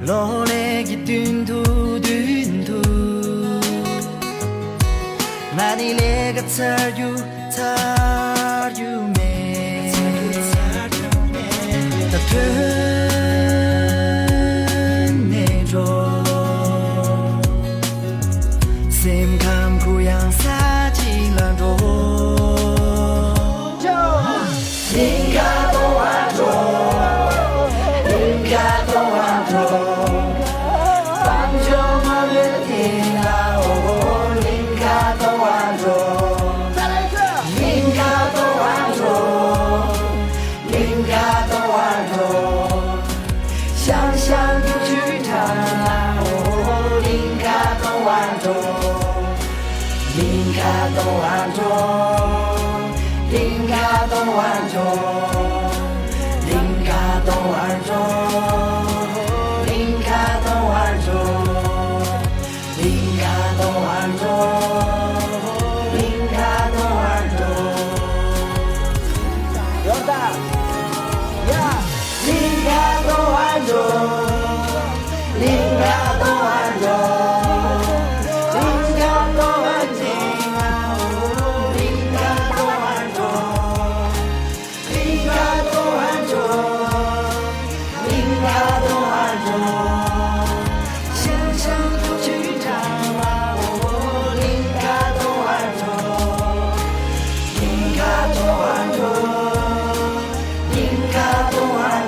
གློག་ཀླད་ཀྱི་མདུན་དུ་མདུན་དུ། ང་ནི་ལས་ཀ་ཚར་རྒྱུ་ཚར་རྒྱུ་མེད། ད་ཐོན་ནས་འགྲོ། སེམས་ཁམས་གུ་ཡངས་ས་གཅིག་ལ་འགྲོ། གླིང་ཁ་གཏོང་བར་འགྲོ། གླིང་ཁ་གཏོང་བར་འགྲོ། སྤང་ལྗོངས་ངོ་མའི་སྟེང་ལ་འོ། གླིང་ཁ་གཏོང་བར་འགྲོ། གླིང་ཁ་གཏོང་བར་འགྲོ། གླིང་ཁ་གཏོང་བར་འགྲོ། ཤང་ཤང་རྒྱུག་ཆུའི་འགྲམ་ལ་འོ། གླིང་ཁ་གཏོང་བར་འགྲོ། གླིང་ཁ་གཏོང་བར་འགྲོ། གླིང་ཁ་གཏོང་བར་འགྲོ། གླིང་ཁ་གཏོང་བར་འགྲོ། གླིང་ཁ་གཏོང་བར་འགྲོ། གླིང་ཁ་གཏོང་བར་འགྲོ། གླིང་ཁ་གཏོང་བར་འགྲོ། ཡོད་ད། ཡ། གླིང་ཁ་གཏོང་བར་འགྲོ། གླིང་ཁ་གཏོང་བར་འགྲོ། གླིང་ཁ་གཏོང་བར་འགྲོ། གླིང་ཁ་གཏོང་བར་འགྲོ། གླིང་ཁ་གཏོང་བར་འགྲོ། གླིང་ཁ་གཏོང་བར་འགྲོ། ཤང་ཤང་རྒྱུག་ཆུའི་འགྲམ་ལ་འོ། གླིང་ཁ་གཏོང་བར་འགྲོ། གླིང་ཁ་གཏོང་བར་འགྲོ། གླིང་ཁ་གཏོང་བར་འགྲོ། གླིང་ཁ་གཏོང་བར་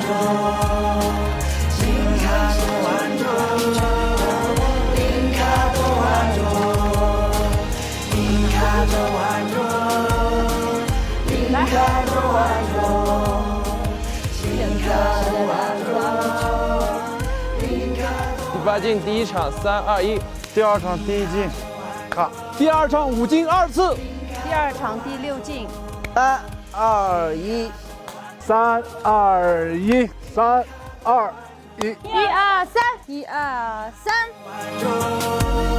འགྲོ། གླིང་ཁ་གཏོང་བར་འགྲོ། གླིང་ཁ་གཏོང་བར་འགྲོ། གླིང་ཁ་གཏོང་བར་འགྲོ། གླིང་ཁ་གཏོང་བར་འགྲོ། གླིང་ཁ་གཏོང་བར་འགྲོ། 第八进第一场，三二一。第二场第一进，卡。第二场五进二次。第二场第六进。三二一。三二一，三二。一二三，一二三。